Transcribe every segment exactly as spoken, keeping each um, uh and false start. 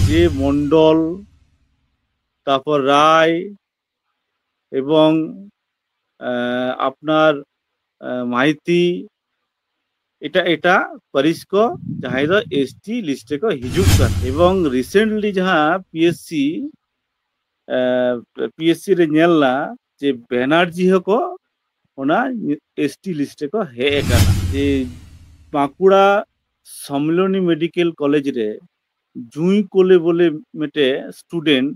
ᱡᱮ ᱢᱚᱱᱰᱚᱞ, ᱛᱟᱨᱯᱚᱨ ᱨᱟᱭ ᱮᱵᱚᱝ ᱟᱯᱱᱟᱨ ᱢᱟᱭᱛᱤ, ᱮᱴᱟᱜ ᱮᱴᱟᱜ ᱯᱟᱹᱨᱤᱥ ᱠᱚ ᱡᱟᱦᱟᱸᱭ ᱫᱚ ᱮᱥ ᱴᱤ ᱞᱤᱥᱴ ᱨᱮᱠᱚ ᱦᱤᱡᱩᱜ ᱠᱟᱱ᱾ ᱮᱵᱚᱝ ᱨᱤᱥᱮᱱᱴᱞᱤ ᱡᱟᱦᱟᱸ P S C P S C ᱨᱮ ᱧᱮᱞ ᱮᱱᱟ ᱡᱮ ᱵᱮᱱᱟᱨᱡᱤ ᱦᱚᱸᱠᱚ ᱚᱱᱟ ᱮᱥ ᱴᱤ ᱞᱤᱥᱴ ᱨᱮᱠᱚ ᱦᱮᱡ ᱟᱠᱟᱱᱟ᱾ ᱡᱮ ᱵᱟᱸᱠᱩᱲᱟ ᱥᱚᱢᱢᱤᱞᱚᱱᱤ ᱢᱮᱰᱤᱠᱮᱞ ᱠᱚᱞᱮᱡᱽ ᱨᱮ ᱡᱩᱸᱭ ᱠᱳᱞᱮ ᱵᱚᱞᱮ ᱢᱤᱫᱴᱮᱡ ᱥᱴᱩᱰᱮᱱᱴ,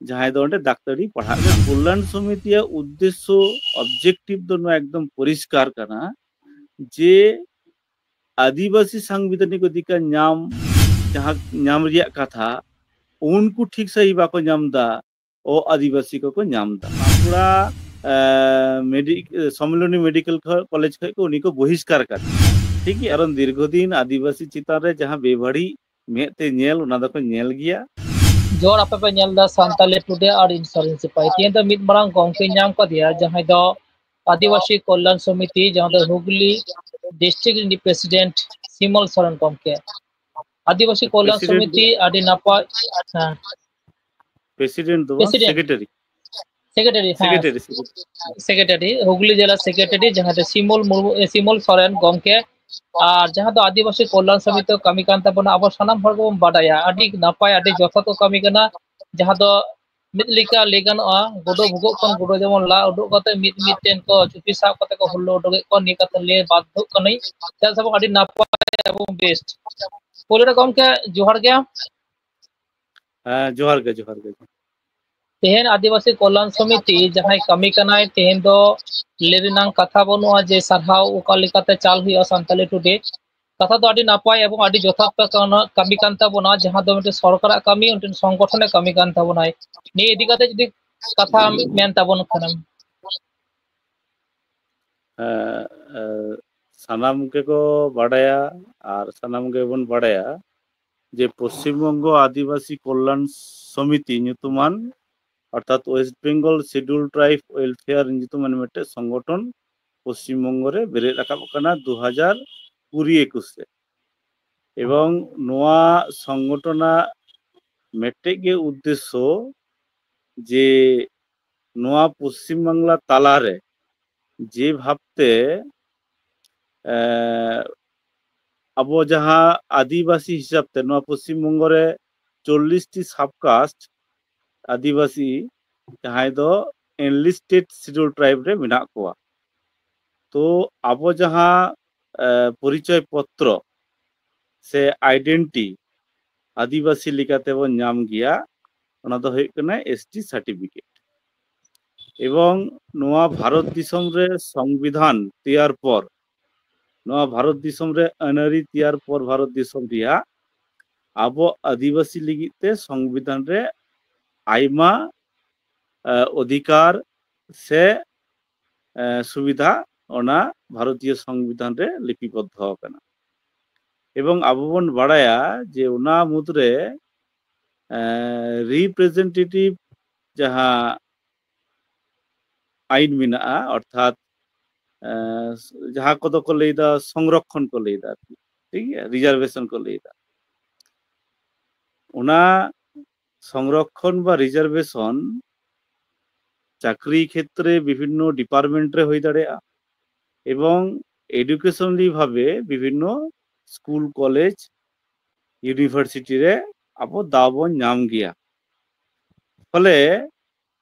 ᱡᱟᱦᱟᱸᱭ ᱫᱚ ᱚᱸᱰᱮ ᱰᱟᱠᱛᱟᱨᱤ ᱯᱟᱲᱦᱟᱜ ᱠᱟᱱᱟ᱾ ᱠᱚᱞᱞᱟᱱ ᱥᱚᱢᱤᱛᱤᱭᱟᱜ ᱩᱫᱽᱫᱮᱥᱥᱚ, ᱚᱵᱡᱮᱠᱴᱤᱵᱷ ᱫᱚ ᱱᱚᱣᱟ ᱮᱠᱫᱚᱢ ᱯᱚᱨᱤᱥᱠᱟᱨ ᱠᱟᱱᱟ ᱡᱮ ᱟᱹᱫᱤᱵᱟᱹᱥᱤ ᱥᱟᱝᱵᱤᱫᱷᱟᱱᱤᱠ ᱚᱫᱷᱤᱠᱟᱨ ᱧᱟᱢ, ᱡᱟᱦᱟᱸ ᱧᱟᱢ ᱨᱮᱭᱟᱜ ᱠᱟᱛᱷᱟ, ᱩᱱᱠᱩ ᱴᱷᱤᱠ ᱥᱟᱺᱦᱤᱡ ᱵᱟᱠᱚ ᱧᱟᱢ ᱮᱫᱟ, ᱚ ᱟᱹᱫᱤᱵᱟᱹᱥᱤ ᱠᱚᱠᱚ ᱧᱟᱢ ᱮᱫᱟ᱾ ᱵᱟᱸᱠᱩᱲᱟ ᱢᱮᱰᱤ ᱥᱚᱢᱢᱤᱞᱚᱱᱤ ᱢᱮᱰᱤᱠᱮᱞ ᱠᱚᱞᱮᱡᱽ ᱠᱷᱚᱱ ᱠᱚ ᱩᱱᱤ ᱠᱚ ᱵᱚᱦᱤᱥᱠᱟᱨ ᱠᱟᱫᱮᱭᱟ᱾ ᱴᱷᱤᱠ ᱜᱮᱭᱟ, ᱠᱟᱨᱚᱱ ᱫᱤᱨᱜᱷᱚᱫᱤᱱ ᱟᱹᱫᱤᱵᱟᱹᱥᱤ ᱪᱮᱛᱟᱱ ᱨᱮ ᱡᱟᱦᱟᱸ ᱵᱮᱵᱟᱹᱲᱤᱡ ᱢᱮᱫ ᱛᱮ ᱧᱮᱞ, ᱚᱱᱟ ᱫᱚᱠᱚ ᱧᱮᱞ ᱜᱮᱭᱟ᱾ ᱡᱚᱦᱟᱨ, ᱟᱯᱮ ᱯᱮ ᱧᱮᱞ ᱮᱫᱟ ᱥᱟᱱᱛᱟᱞᱤ ᱴᱩᱰᱮ ᱟᱨ ᱤᱧ ᱥᱚᱨᱮᱱ ᱥᱤᱯᱟᱦᱤ᱾ ᱛᱮᱦᱮᱧ ᱫᱚ ᱢᱤᱫ ᱢᱟᱨᱟᱝ ᱜᱚᱢᱠᱮ ᱧᱟᱢ ᱠᱟᱫᱮᱭᱟ, ᱡᱟᱦᱟᱸᱭ ᱫᱚ ᱟᱹᱫᱤᱵᱟᱹᱥᱤ ᱠᱚᱞᱞᱟᱱ ᱥᱚᱢᱤᱛᱤ, ᱡᱟᱦᱟᱸ ᱫᱚ ᱦᱩᱜᱽᱞᱤ ᱰᱤᱥᱴᱨᱤᱠᱴ ᱨᱤᱱᱤᱡ ᱯᱨᱮᱥᱤᱰᱮᱱᱴ ᱥᱤᱢᱚᱞ ᱥᱚᱨᱮᱱ ᱜᱚᱢᱠᱮ᱾ ᱟᱹᱫᱤᱵᱟᱹᱥᱤ ᱠᱚᱞᱞᱟᱱ ᱯᱨᱮᱥᱤᱰᱮᱱᱴ ᱥᱚᱢᱤᱛᱤ ᱫᱚ, ᱟᱹᱰᱤ ᱱᱟᱯᱟᱭ, ᱦᱮᱸ, ᱯᱨᱮᱥᱤᱰᱮᱱᱴ ᱫᱚ ᱵᱟᱝ, ᱯᱨᱮᱥᱤᱰᱮᱱᱴ᱾ ᱥᱮᱠᱨᱮᱴᱟᱨᱤ᱾ ᱥᱮᱠᱨᱮᱴᱟᱨᱤ, ᱦᱮᱸ᱾ Secretary, secretary. ᱥᱮᱠᱨᱮᱴᱟᱨᱤ, ᱦᱩᱜᱽᱞᱤ ᱡᱮᱞᱟ ᱥᱮᱠᱨᱮᱴᱟᱨᱤ, ᱡᱟᱦᱟᱸ ᱫᱚ ᱥᱤᱢᱚᱞ ᱢᱩᱨᱢᱩ, ᱮ, ᱥᱤᱢᱚᱞ ᱥᱚᱨᱮᱱ ᱜᱚᱢᱠᱮ᱾ ᱟᱨ ᱡᱟᱦᱟᱸ ᱫᱚ ᱟᱹᱫᱤᱵᱟᱹᱥᱤ ᱠᱚᱞᱞᱟᱱ ᱥᱚᱢᱤᱛᱤ ᱠᱟᱹᱢᱤ ᱠᱟᱱ ᱛᱟᱵᱚᱱᱟ, ᱟᱵᱚ ᱥᱟᱱᱟᱢ ᱦᱚᱲ ᱜᱮᱵᱚᱱ ᱵᱟᱰᱟᱭᱟ, ᱟᱹᱰᱤ ᱱᱟᱯᱟᱭ, ᱟᱹᱰᱤ ᱡᱚᱛᱷᱟᱛ ᱠᱚ ᱠᱟᱹᱢᱤ ᱠᱟᱱᱟ᱾ ᱡᱟᱦᱟᱸ ᱫᱚ ᱢᱤᱫ ᱞᱮᱠᱟ ᱞᱟᱹᱭ ᱜᱟᱱᱚᱜᱼᱟ, ᱜᱩᱰᱩ ᱵᱷᱩᱜᱟᱹᱜ ᱠᱷᱚᱱ ᱜᱩᱰᱩ ᱡᱮᱢᱚᱱ ᱞᱟ ᱩᱰᱩᱠ ᱠᱟᱛᱮ ᱢᱤᱫ ᱢᱤᱫ ᱴᱷᱮᱱ ᱠᱚ ᱪᱩᱯᱤ ᱥᱟᱵ ᱠᱟᱛᱮ ᱠᱚ ᱦᱩᱞᱞᱟᱹ ᱩᱰᱩᱠᱮᱫ ᱠᱚᱣᱟ, ᱱᱤᱭᱟᱹ ᱠᱟᱛᱷᱟ ᱞᱟᱹᱭ ᱵᱟᱫᱽᱫᱷᱚᱜ ᱠᱟᱹᱱᱟᱹᱧ᱾ ᱪᱮᱫᱟᱜ ᱥᱮ ᱵᱟᱝ, ᱟᱹᱰᱤ ᱱᱟᱯᱟᱭ ᱮᱵᱚᱝ ᱵᱮᱥᱴ᱾ ᱯᱳᱭᱞᱳ ᱨᱮ ᱜᱚᱢᱠᱮ ᱡᱚᱦᱟᱨ ᱜᱮ᱾ ᱦᱮᱸ, ᱡᱚᱦᱟᱨ ᱜᱮ, ᱡᱚᱦᱟᱨ ᱜᱮ᱾ ᱛᱮᱦᱮᱧ ᱟᱹᱫᱤᱵᱟᱹᱥᱤ ᱠᱚᱞᱞᱟᱱ ᱥᱚᱢᱤᱛᱤ ᱡᱟᱦᱟᱸᱭ ᱠᱟᱹᱢᱤ ᱠᱟᱱᱟᱭ, ᱛᱮᱦᱮᱧ ᱫᱚ ᱞᱟᱹᱭ ᱨᱮᱱᱟᱝ ᱠᱟᱛᱷᱟ ᱵᱟᱹᱱᱩᱜᱼᱟ ᱡᱮ ᱥᱟᱨᱦᱟᱣ ᱚᱠᱟ ᱞᱮᱠᱟᱛᱮ ᱪᱟᱞ ᱦᱩᱭᱩᱜᱼᱟ ᱥᱟᱱᱛᱟᱞᱤ ᱴᱩᱰᱮ᱾ ᱠᱟᱛᱷᱟ ᱫᱚ ᱟᱹᱰᱤ ᱱᱟᱯᱟᱭ ᱮᱵᱚᱝ ᱟᱹᱰᱤ ᱡᱚᱛᱷᱟᱛ ᱠᱟᱱᱟ, ᱠᱟᱹᱢᱤ ᱠᱟᱱ ᱛᱟᱵᱚᱱᱟ, ᱡᱟᱦᱟᱸ ᱫᱚ ᱢᱤᱫᱴᱮᱱ ᱥᱚᱨᱠᱟᱨᱟᱜ ᱠᱟᱹᱢᱤ, ᱢᱤᱫᱴᱮᱱ ᱥᱚᱝᱜᱚᱴᱷᱚᱱᱮ ᱠᱟᱹᱢᱤ ᱠᱟᱱ ᱛᱟᱵᱚᱱᱟᱭ᱾ ᱱᱤᱭᱟᱹ ᱤᱫᱤ ᱠᱟᱛᱮ ᱡᱩᱫᱤ ᱠᱟᱛᱷᱟ ᱢᱮᱱ ᱛᱟᱵᱚᱱ ᱠᱷᱟᱱᱮᱢ᱾ ᱦᱮᱸ, ᱮ, ᱥᱟᱱᱟᱢ ᱜᱮᱠᱚ ᱵᱟᱰᱟᱭᱟ ᱟᱨ ᱥᱟᱱᱟᱢ ᱜᱮᱵᱚᱱ ᱵᱟᱰᱟᱭᱟ ᱡᱮ ᱯᱚᱥᱪᱤᱢ ᱵᱚᱝᱜᱚ ᱟᱹᱫᱤᱵᱟᱹᱥᱤ ᱠᱚᱞᱞᱟᱱ ᱥᱚᱢᱤᱛᱤ ᱧᱩᱛᱩᱢᱟᱱ, ᱚᱨᱛᱷᱟᱛ West Bengal schedule tribe welfare ᱧᱩᱛᱩᱢᱟᱱ ᱢᱤᱫᱴᱮᱱ ᱥᱚᱝᱜᱚᱴᱷᱚᱱ ᱯᱚᱥᱪᱤᱢ ᱵᱚᱝᱜᱚ ᱨᱮ ᱵᱮᱨᱮᱫ ᱨᱟᱠᱟᱵ ᱟᱠᱟᱱᱟ ᱫᱩ ᱦᱟᱡᱟᱨ ᱠᱩᱲᱤ ᱮᱠᱩᱥ ᱨᱮ᱾ ᱮᱵᱚᱝ ᱱᱚᱣᱟ ᱥᱚᱝᱜᱚᱴᱷᱚᱱᱟᱜ ᱢᱤᱫᱴᱮᱡ ᱜᱮ ᱩᱫᱽᱫᱮᱥᱥᱚ ᱡᱮ ᱱᱚᱣᱟ ᱯᱚᱥᱪᱤᱢ ᱵᱟᱝᱞᱟ ᱛᱟᱞᱟᱨᱮ ᱡᱮ ᱵᱷᱟᱵᱛᱮ, ᱮᱸ, ᱟᱵᱚ ᱡᱟᱦᱟᱸ ᱟᱹᱫᱤᱵᱟᱹᱥᱤ ᱦᱤᱥᱟᱹᱵ ᱛᱮ ᱱᱚᱣᱟ ᱯᱚᱥᱪᱤᱢ ᱵᱚᱝᱜᱚ ᱨᱮ ᱪᱚᱞᱞᱤᱥ ᱴᱤ sub caste ᱟᱹᱫᱤᱵᱟᱹᱥᱤ, ᱡᱟᱦᱟᱸᱭ ᱫᱚ enlisted schedule tribe ᱨᱮ ᱢᱮᱱᱟᱜ ᱠᱚᱣᱟ᱾ ᱛᱚ ᱟᱵᱚ ᱡᱟᱦᱟᱸ, ᱮ, ᱯᱚᱨᱤᱪᱚᱭ ᱯᱚᱛᱨᱚ ᱥᱮ identity ᱟᱹᱫᱤᱵᱟᱹᱥᱤ ᱞᱮᱠᱟᱛᱮ ᱵᱚᱱ ᱧᱟᱢ ᱜᱮᱭᱟ, ᱚᱱᱟ ᱫᱚ ᱦᱩᱭᱩᱜ ᱠᱟᱱᱟ S T certificate᱾ ᱮᱵᱚᱝ ᱱᱚᱣᱟ ᱵᱷᱟᱨᱚᱛ ᱫᱤᱥᱚᱢ ᱨᱮ ᱥᱚᱝᱵᱤᱫᱷᱟᱱ ᱛᱮᱭᱟᱨ ᱯᱚᱨ, ᱱᱚᱣᱟ ᱵᱷᱟᱨᱚᱛ ᱫᱤᱥᱚᱢ ᱨᱮ ᱟᱹᱱᱟᱹᱨᱤ ᱛᱮᱭᱟᱨ ᱯᱚᱨ ᱵᱷᱟᱨᱚᱛ ᱫᱤᱥᱚᱢ ᱨᱮᱭᱟᱜ ᱟᱵᱚ ᱟᱹᱫᱤᱵᱟᱹᱥᱤ ᱞᱟᱹᱜᱤᱫ ᱛᱮ ᱥᱚᱝᱵᱤᱫᱷᱟᱱ ᱨᱮ ᱟᱭᱢᱟ, ᱮ, ᱚᱫᱷᱤᱠᱟᱨ ᱥᱮ, ᱮ, ᱥᱩᱵᱤᱫᱷᱟ ᱚᱱᱟ ᱵᱷᱟᱨᱚᱛᱤᱭᱚ ᱥᱚᱝᱵᱤᱫᱷᱟᱱ ᱨᱮ ᱞᱤᱯᱤᱵᱚᱫᱽᱫᱷᱚ ᱟᱠᱟᱱᱟ᱾ ᱮᱵᱚᱝ ᱟᱵᱚ ᱵᱚᱱ ᱵᱟᱲᱟᱭᱟ ᱡᱮ ᱚᱱᱟ ᱢᱩᱫᱽᱨᱮ, ᱮ, representative ᱡᱟᱦᱟᱸ ᱟᱭᱤᱱ ᱢᱮᱱᱟᱜᱼᱟ, ᱚᱨᱛᱷᱟᱛ, ᱮ, ᱡᱟᱦᱟᱸ ᱠᱚᱫᱚ ᱠᱚ ᱞᱟᱹᱭᱫᱟ ᱥᱚᱝᱨᱚᱠᱠᱷᱚᱱ ᱠᱚ ᱞᱟᱹᱭᱫᱟ ᱟᱨᱠᱤ, ᱴᱷᱤᱠ ᱜᱮᱭᱟ, ᱨᱤᱡᱟᱨᱵᱷᱮᱥᱚᱱ ᱠᱚ ᱞᱟᱹᱭᱫᱟ᱾ ᱚᱱᱟ ᱥᱚᱝᱨᱚᱠᱠᱷᱚᱱ ᱵᱟ ᱨᱤᱡᱟᱨᱵᱷᱮᱥᱚᱱ ᱪᱟᱠᱨᱤ ᱠᱷᱮᱛᱨᱮ ᱵᱤᱵᱷᱤᱱᱱᱚ ᱰᱤᱯᱟᱨᱴᱢᱮᱱᱴ ᱨᱮ ᱦᱩᱭ ᱫᱟᱲᱮᱭᱟᱜᱼᱟ ᱮᱵᱚᱝ ᱮᱰᱩᱠᱮᱥᱚᱱᱟᱞᱤ ᱵᱷᱟᱵᱮ ᱵᱤᱵᱷᱤᱱᱱᱚ ᱥᱠᱩᱞ, ᱠᱚᱞᱮᱡᱽ, ᱤᱭᱩᱱᱤᱵᱷᱟᱨᱥᱤᱴᱤ ᱨᱮ ᱟᱵᱚ ᱫᱟᱣ ᱵᱚᱱ ᱧᱟᱢ ᱜᱮᱭᱟ᱾ ᱯᱷᱚᱞᱮ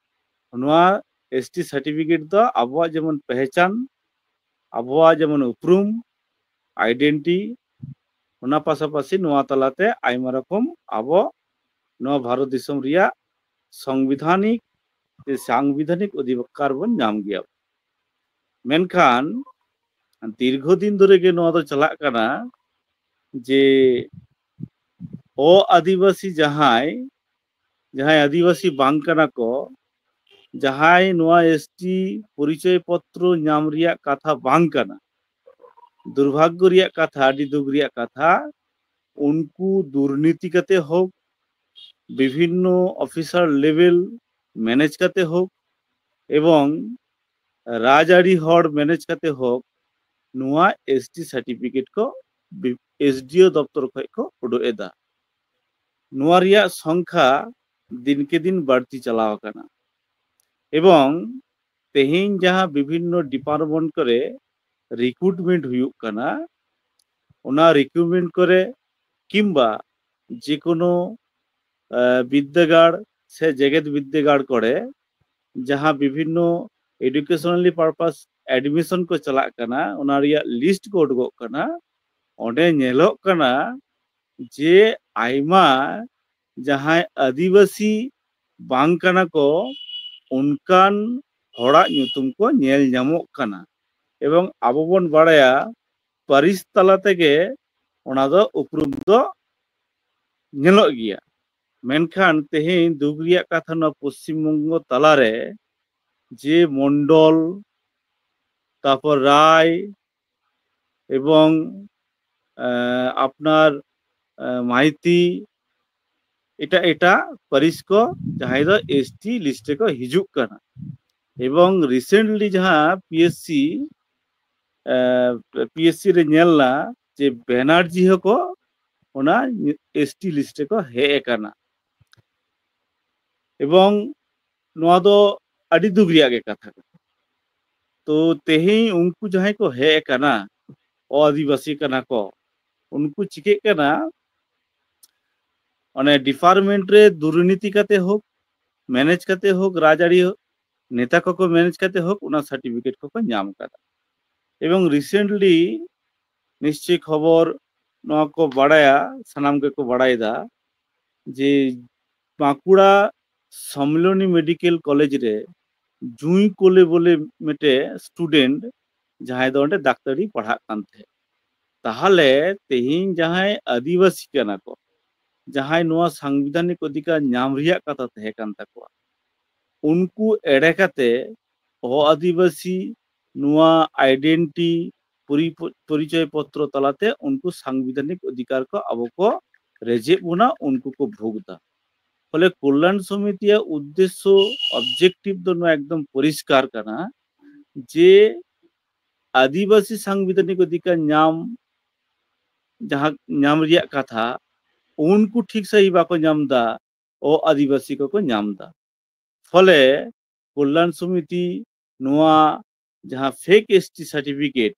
ᱱᱚᱣᱟ S T certificate ᱫᱚ ᱟᱵᱚᱣᱟᱜ ᱡᱮᱢᱚᱱ ᱯᱮᱦᱪᱟᱱ, ᱟᱵᱚᱣᱟᱜ ᱡᱮᱢᱚᱱ ᱩᱯᱨᱩᱢ, identity, ᱚᱱᱟ ᱯᱟᱥᱟᱯᱟᱥᱤ ᱱᱚᱣᱟ ᱛᱟᱞᱟᱛᱮ ᱟᱭᱢᱟ ᱨᱚᱠᱚᱢ ᱟᱵᱚ ᱱᱚᱣᱟ ᱵᱷᱟᱨᱚᱛ ᱫᱤᱥᱚᱢ ᱨᱮᱭᱟᱜ ᱥᱚᱝᱵᱤᱫᱷᱟᱱᱤᱠ ᱥᱮ ᱥᱟᱝᱵᱤᱫᱷᱟᱱᱤᱠ ᱚᱫᱷᱤᱠᱟᱨ ᱵᱚᱱ ᱧᱟᱢ ᱜᱮᱭᱟ᱾ ᱢᱮᱱᱠᱷᱟᱱ ᱫᱤᱨᱜᱷᱚ ᱫᱤᱱ ᱫᱷᱚᱨᱮ ᱜᱮ ᱱᱚᱣᱟ ᱫᱚ ᱪᱟᱞᱟᱜ ᱠᱟᱱᱟ ᱡᱮ ᱚ ᱟᱹᱫᱤᱵᱟᱹᱥᱤ ᱡᱟᱦᱟᱸᱭ, ᱡᱟᱦᱟᱸᱭ ᱟᱹᱫᱤᱵᱟᱹᱥᱤ ᱵᱟᱝ ᱠᱟᱱᱟ ᱠᱚ, ᱡᱟᱦᱟᱸᱭ ᱱᱚᱣᱟ S T ᱯᱚᱨᱤᱪᱚᱭ ᱯᱚᱛᱨᱚ ᱧᱟᱢ ᱨᱮᱭᱟᱜ ᱠᱟᱛᱷᱟ ᱵᱟᱝ ᱠᱟᱱᱟ, ᱫᱩᱨᱵᱷᱟᱜᱽᱜᱚ ᱨᱮᱭᱟᱜ ᱠᱟᱛᱷᱟ, ᱟᱹᱰᱤ ᱫᱩᱠ ᱨᱮᱭᱟᱜ ᱠᱟᱛᱷᱟ, ᱩᱱᱠᱩ ᱫᱩᱨᱱᱤᱛᱤ ᱠᱟᱛᱮ ᱦᱳᱠ, ᱵᱤᱵᱷᱤᱱᱱᱚ ᱚᱯᱷᱤᱥᱟᱨ ᱞᱮᱵᱮᱞ ᱢᱮᱱᱮᱡᱽ ᱠᱟᱛᱮ ᱦᱳᱠ, ᱮᱵᱚᱝ ᱨᱟᱡᱽᱟᱹᱨᱤ ᱦᱚᱲ ᱢᱮᱱᱮᱡᱽ ᱠᱟᱛᱮ ᱦᱳᱠ, ᱱᱚᱣᱟ S T certificate ᱠᱚ ᱵᱤ-, S D O ᱫᱚᱯᱛᱚᱨ ᱠᱷᱚᱱ ᱠᱚ ᱩᱰᱩᱠ ᱮᱫᱟ᱾ ᱱᱚᱣᱟ ᱨᱮᱭᱟᱜ ᱥᱚᱝᱠᱷᱟ ᱫᱤᱱᱠᱮ ᱫᱤᱱ ᱵᱟᱹᱲᱛᱤ ᱪᱟᱞᱟᱣ ᱟᱠᱟᱱᱟ᱾ ᱮᱵᱚᱝ ᱛᱮᱦᱮᱧ ᱡᱟᱦᱟᱸ ᱵᱤᱵᱷᱤᱱᱱᱚ ᱰᱤᱯᱟᱨᱴᱢᱮᱱᱴ ᱠᱚᱨᱮ ᱨᱤᱠᱨᱩᱴᱢᱮᱱᱴ ᱦᱩᱭᱩᱜ ᱠᱟᱱᱟ, ᱚᱱᱟ ᱨᱤᱠᱨᱩᱴᱢᱮᱱᱴ ᱠᱚᱨᱮ ᱠᱤᱝᱵᱟ ᱡᱮᱠᱳᱱᱳ, ᱟᱸ, ᱵᱤᱫᱽᱫᱟᱹᱜᱟᱲ ᱥᱮ ᱡᱮᱜᱮᱛ ᱵᱤᱫᱽᱫᱟᱹᱜᱟᱲ ᱠᱚᱨᱮ ᱡᱟᱦᱟᱸ ᱵᱤᱵᱷᱤᱱᱱᱚ educationally purpose admission ᱠᱚ ᱪᱟᱞᱟᱜ ᱠᱟᱱᱟ, ᱚᱱᱟ ᱨᱮᱭᱟᱜ ᱞᱤᱥᱴ ᱠᱚ ᱩᱰᱩᱠᱚᱜ ᱠᱟᱱᱟ, ᱚᱸᱰᱮ ᱧᱮᱞᱚᱜ ᱠᱟᱱᱟ ᱡᱮ ᱟᱭᱢᱟ ᱡᱟᱦᱟᱸᱭ ᱟᱹᱫᱤᱵᱟᱹᱥᱤ ᱵᱟᱝ ᱠᱟᱱᱟ ᱠᱚ, ᱚᱱᱠᱟᱱ ᱦᱚᱲᱟᱜ ᱧᱩᱛᱩᱢ ᱠᱚ ᱧᱮᱞ ᱧᱟᱢᱚᱜ ᱠᱟᱱᱟ᱾ ᱮᱵᱚᱝ ᱟᱵᱚ ᱵᱚᱱ ᱵᱟᱲᱟᱭᱟ, ᱯᱟᱹᱨᱤᱥ ᱛᱟᱞᱟ ᱛᱮᱜᱮ ᱚᱱᱟ ᱫᱚ ᱩᱯᱨᱩᱢ ᱫᱚ ᱧᱮᱞᱚᱜ ᱜᱮᱭᱟ᱾ ᱢᱮᱱᱠᱷᱟᱱ ᱛᱮᱦᱮᱧ ᱫᱩᱠ ᱨᱮᱭᱟᱜ ᱠᱟᱛᱷᱟ, ᱱᱚᱣᱟ ᱯᱚᱥᱪᱤᱢ ᱵᱚᱝᱜᱚ ᱛᱟᱞᱟᱨᱮ ᱡᱮ ᱢᱚᱱᱰᱚᱞ, ᱛᱟᱨᱯᱚᱨ ᱨᱟᱭ ᱮᱵᱚᱝ, ᱟᱸ, ᱟᱯᱱᱟᱨ, ᱟᱸ, ᱢᱟᱭᱛᱤ, ᱮᱴᱟᱜ ᱮᱴᱟᱜ ᱯᱟᱹᱨᱤᱥ ᱠᱚ ᱡᱟᱦᱟᱸᱭ ᱫᱚ ᱮᱥᱴᱤ ᱞᱤᱥᱴ ᱨᱮᱠᱚ ᱦᱤᱡᱩᱜ ᱠᱟᱱᱟ᱾ ᱮᱵᱚᱝ ᱨᱤᱥᱮᱱᱴᱞᱤ ᱡᱟᱦᱟᱸ ᱯᱤᱮᱥᱥᱤ, ᱟᱸ, ᱯᱤᱮᱥᱥᱤ ᱨᱮ ᱧᱮᱞ ᱮᱱᱟ ᱡᱮ ᱵᱮᱱᱟᱨᱡᱤ ᱦᱚᱸᱠᱚ ᱚᱱᱟ ᱮᱥᱴᱤ ᱞᱤᱥᱴ ᱨᱮᱠᱚ ᱦᱮᱡ ᱟᱠᱟᱱᱟ᱾ ᱮᱵᱚᱝ ᱱᱚᱣᱟ ᱫᱚ ᱟᱹᱰᱤ ᱫᱩᱠ ᱨᱮᱭᱟᱜ ᱜᱮ ᱠᱟᱛᱷᱟ ᱠᱟᱱᱟ᱾ ᱛᱚ ᱛᱮᱦᱮᱧ ᱩᱱᱠᱩ ᱡᱟᱦᱟᱸᱭ ᱠᱚ ᱦᱮᱡ ᱟᱠᱟᱱᱟ, ᱚ ᱟᱹᱫᱤᱵᱟᱹᱥᱤ ᱠᱟᱱᱟ ᱠᱚ, ᱩᱱᱠᱩ ᱪᱤᱠᱟᱹᱜ ᱠᱟᱱᱟ, ᱚᱱᱮ ᱰᱤᱯᱟᱨᱴᱢᱮᱱᱴ ᱨᱮ ᱫᱩᱨᱱᱤᱛᱤ ᱠᱟᱛᱮ ᱦᱳᱠ, ᱢᱮᱱᱮᱡᱽ ᱠᱟᱛᱮ ᱦᱳᱠ, ᱨᱟᱡᱽᱟᱹᱨᱤ ᱱᱮᱛᱟ ᱠᱚᱠᱚ ᱢᱮᱱᱮᱡᱽ ᱠᱟᱛᱮ ᱦᱳᱠ, ᱚᱱᱟ ᱥᱟᱨᱴᱤᱯᱷᱤᱠᱮᱴ ᱠᱚᱠᱚ ᱧᱟᱢ ᱠᱟᱫᱟ᱾ ᱮᱵᱚᱝ ᱨᱤᱥᱮᱱᱴᱞᱤ ᱱᱤᱥᱪᱚᱭ ᱠᱷᱚᱵᱚᱨ ᱱᱚᱣᱟ ᱠᱚ ᱵᱟᱲᱟᱭᱟ, ᱥᱟᱱᱟᱢ ᱜᱮᱠᱚ ᱵᱟᱲᱟᱭᱮᱫᱟ ᱡᱮ ᱵᱟᱸᱠᱩᱲᱟ ᱥᱚᱢᱢᱤᱞᱚᱱᱤ ᱢᱮᱰᱤᱠᱮᱞ ᱠᱚᱞᱮᱡᱽ ᱨᱮ ᱡᱩᱸᱭ ᱠᱳᱞᱮ ᱵᱚᱞᱮ ᱢᱤᱫᱴᱮᱡ ᱥᱴᱩᱰᱮᱱᱴ, ᱡᱟᱦᱟᱸᱭ ᱫᱚ ᱚᱸᱰᱮ ᱰᱟᱠᱛᱟᱨᱤ ᱯᱟᱲᱦᱟᱜ ᱠᱟᱱ ᱛᱟᱦᱮᱸᱫ᱾ ᱛᱟᱦᱚᱞᱮ ᱛᱮᱦᱮᱧ ᱡᱟᱦᱟᱸᱭ ᱟᱹᱫᱤᱵᱟᱹᱥᱤ ᱠᱟᱱᱟ ᱠᱚ, ᱡᱟᱦᱟᱸᱭ ᱱᱚᱣᱟ ᱥᱟᱝᱵᱤᱫᱷᱟᱱᱤᱠ ᱚᱫᱷᱤᱠᱟᱨ ᱧᱟᱢ ᱨᱮᱭᱟᱜ ᱠᱟᱛᱷᱟ ᱛᱟᱦᱮᱸ ᱠᱟᱱ ᱛᱟᱠᱚᱣᱟ, ᱩᱱᱠᱩ ᱮᱲᱮ ᱠᱟᱛᱮ ᱚ ᱟᱹᱫᱤᱵᱟᱹᱥᱤ ᱱᱚᱣᱟ ᱟᱭᱰᱮᱱᱴᱤ ᱯᱚᱨᱤ-, ᱯᱚᱨᱤᱪᱚᱭ ᱯᱚᱛᱨᱚ ᱛᱟᱞᱟᱛᱮ ᱩᱱᱠᱩ ᱥᱟᱝᱵᱤᱫᱷᱟᱱᱤᱠ ᱚᱫᱷᱤᱠᱟᱨ ᱠᱚ ᱟᱵᱚ ᱠᱚ ᱨᱮᱡᱮᱫ ᱵᱚᱱᱟ, ᱩᱱᱠᱩ ᱠᱚ ᱵᱷᱳᱜᱽ ᱫᱟ᱾ ᱯᱷᱚᱞᱮ ᱠᱚᱞᱭᱟᱱ ᱥᱚᱢᱤᱛᱤᱭᱟᱜ ᱩᱫᱽᱫᱮᱥᱥᱚ, ᱚᱵᱡᱮᱠᱴᱤᱵᱷ ᱫᱚ ᱱᱚᱣᱟ ᱮᱠᱫᱚᱢ ᱯᱚᱨᱤᱥᱠᱟᱨ ᱠᱟᱱᱟ ᱡᱮ ᱟᱹᱫᱤᱵᱟᱹᱥᱤ ᱥᱟᱝᱵᱤᱫᱷᱟᱱᱤᱠ ᱚᱫᱷᱤᱠᱟᱨ ᱧᱟᱢ, ᱡᱟᱦᱟᱸ ᱧᱟᱢ ᱨᱮᱭᱟᱜ ᱠᱟᱛᱷᱟ, ᱩᱱᱠᱩ ᱴᱷᱤᱠ ᱥᱟᱺᱦᱤᱡ ᱵᱟᱠᱚ ᱧᱟᱢ ᱮᱫᱟ, ᱚ ᱟᱹᱫᱤᱵᱟᱹᱥᱤ ᱠᱚᱠᱚ ᱧᱟᱢ ᱮᱫᱟ᱾ ᱯᱷᱚᱞᱮ ᱠᱚᱞᱞᱟᱱ ᱥᱚᱢᱤᱛᱤ ᱱᱚᱣᱟ ᱡᱟᱦᱟᱸ ᱯᱷᱮᱠ ᱮᱥ ᱴᱤ ᱥᱟᱨᱴᱤᱯᱷᱤᱠᱮᱴ,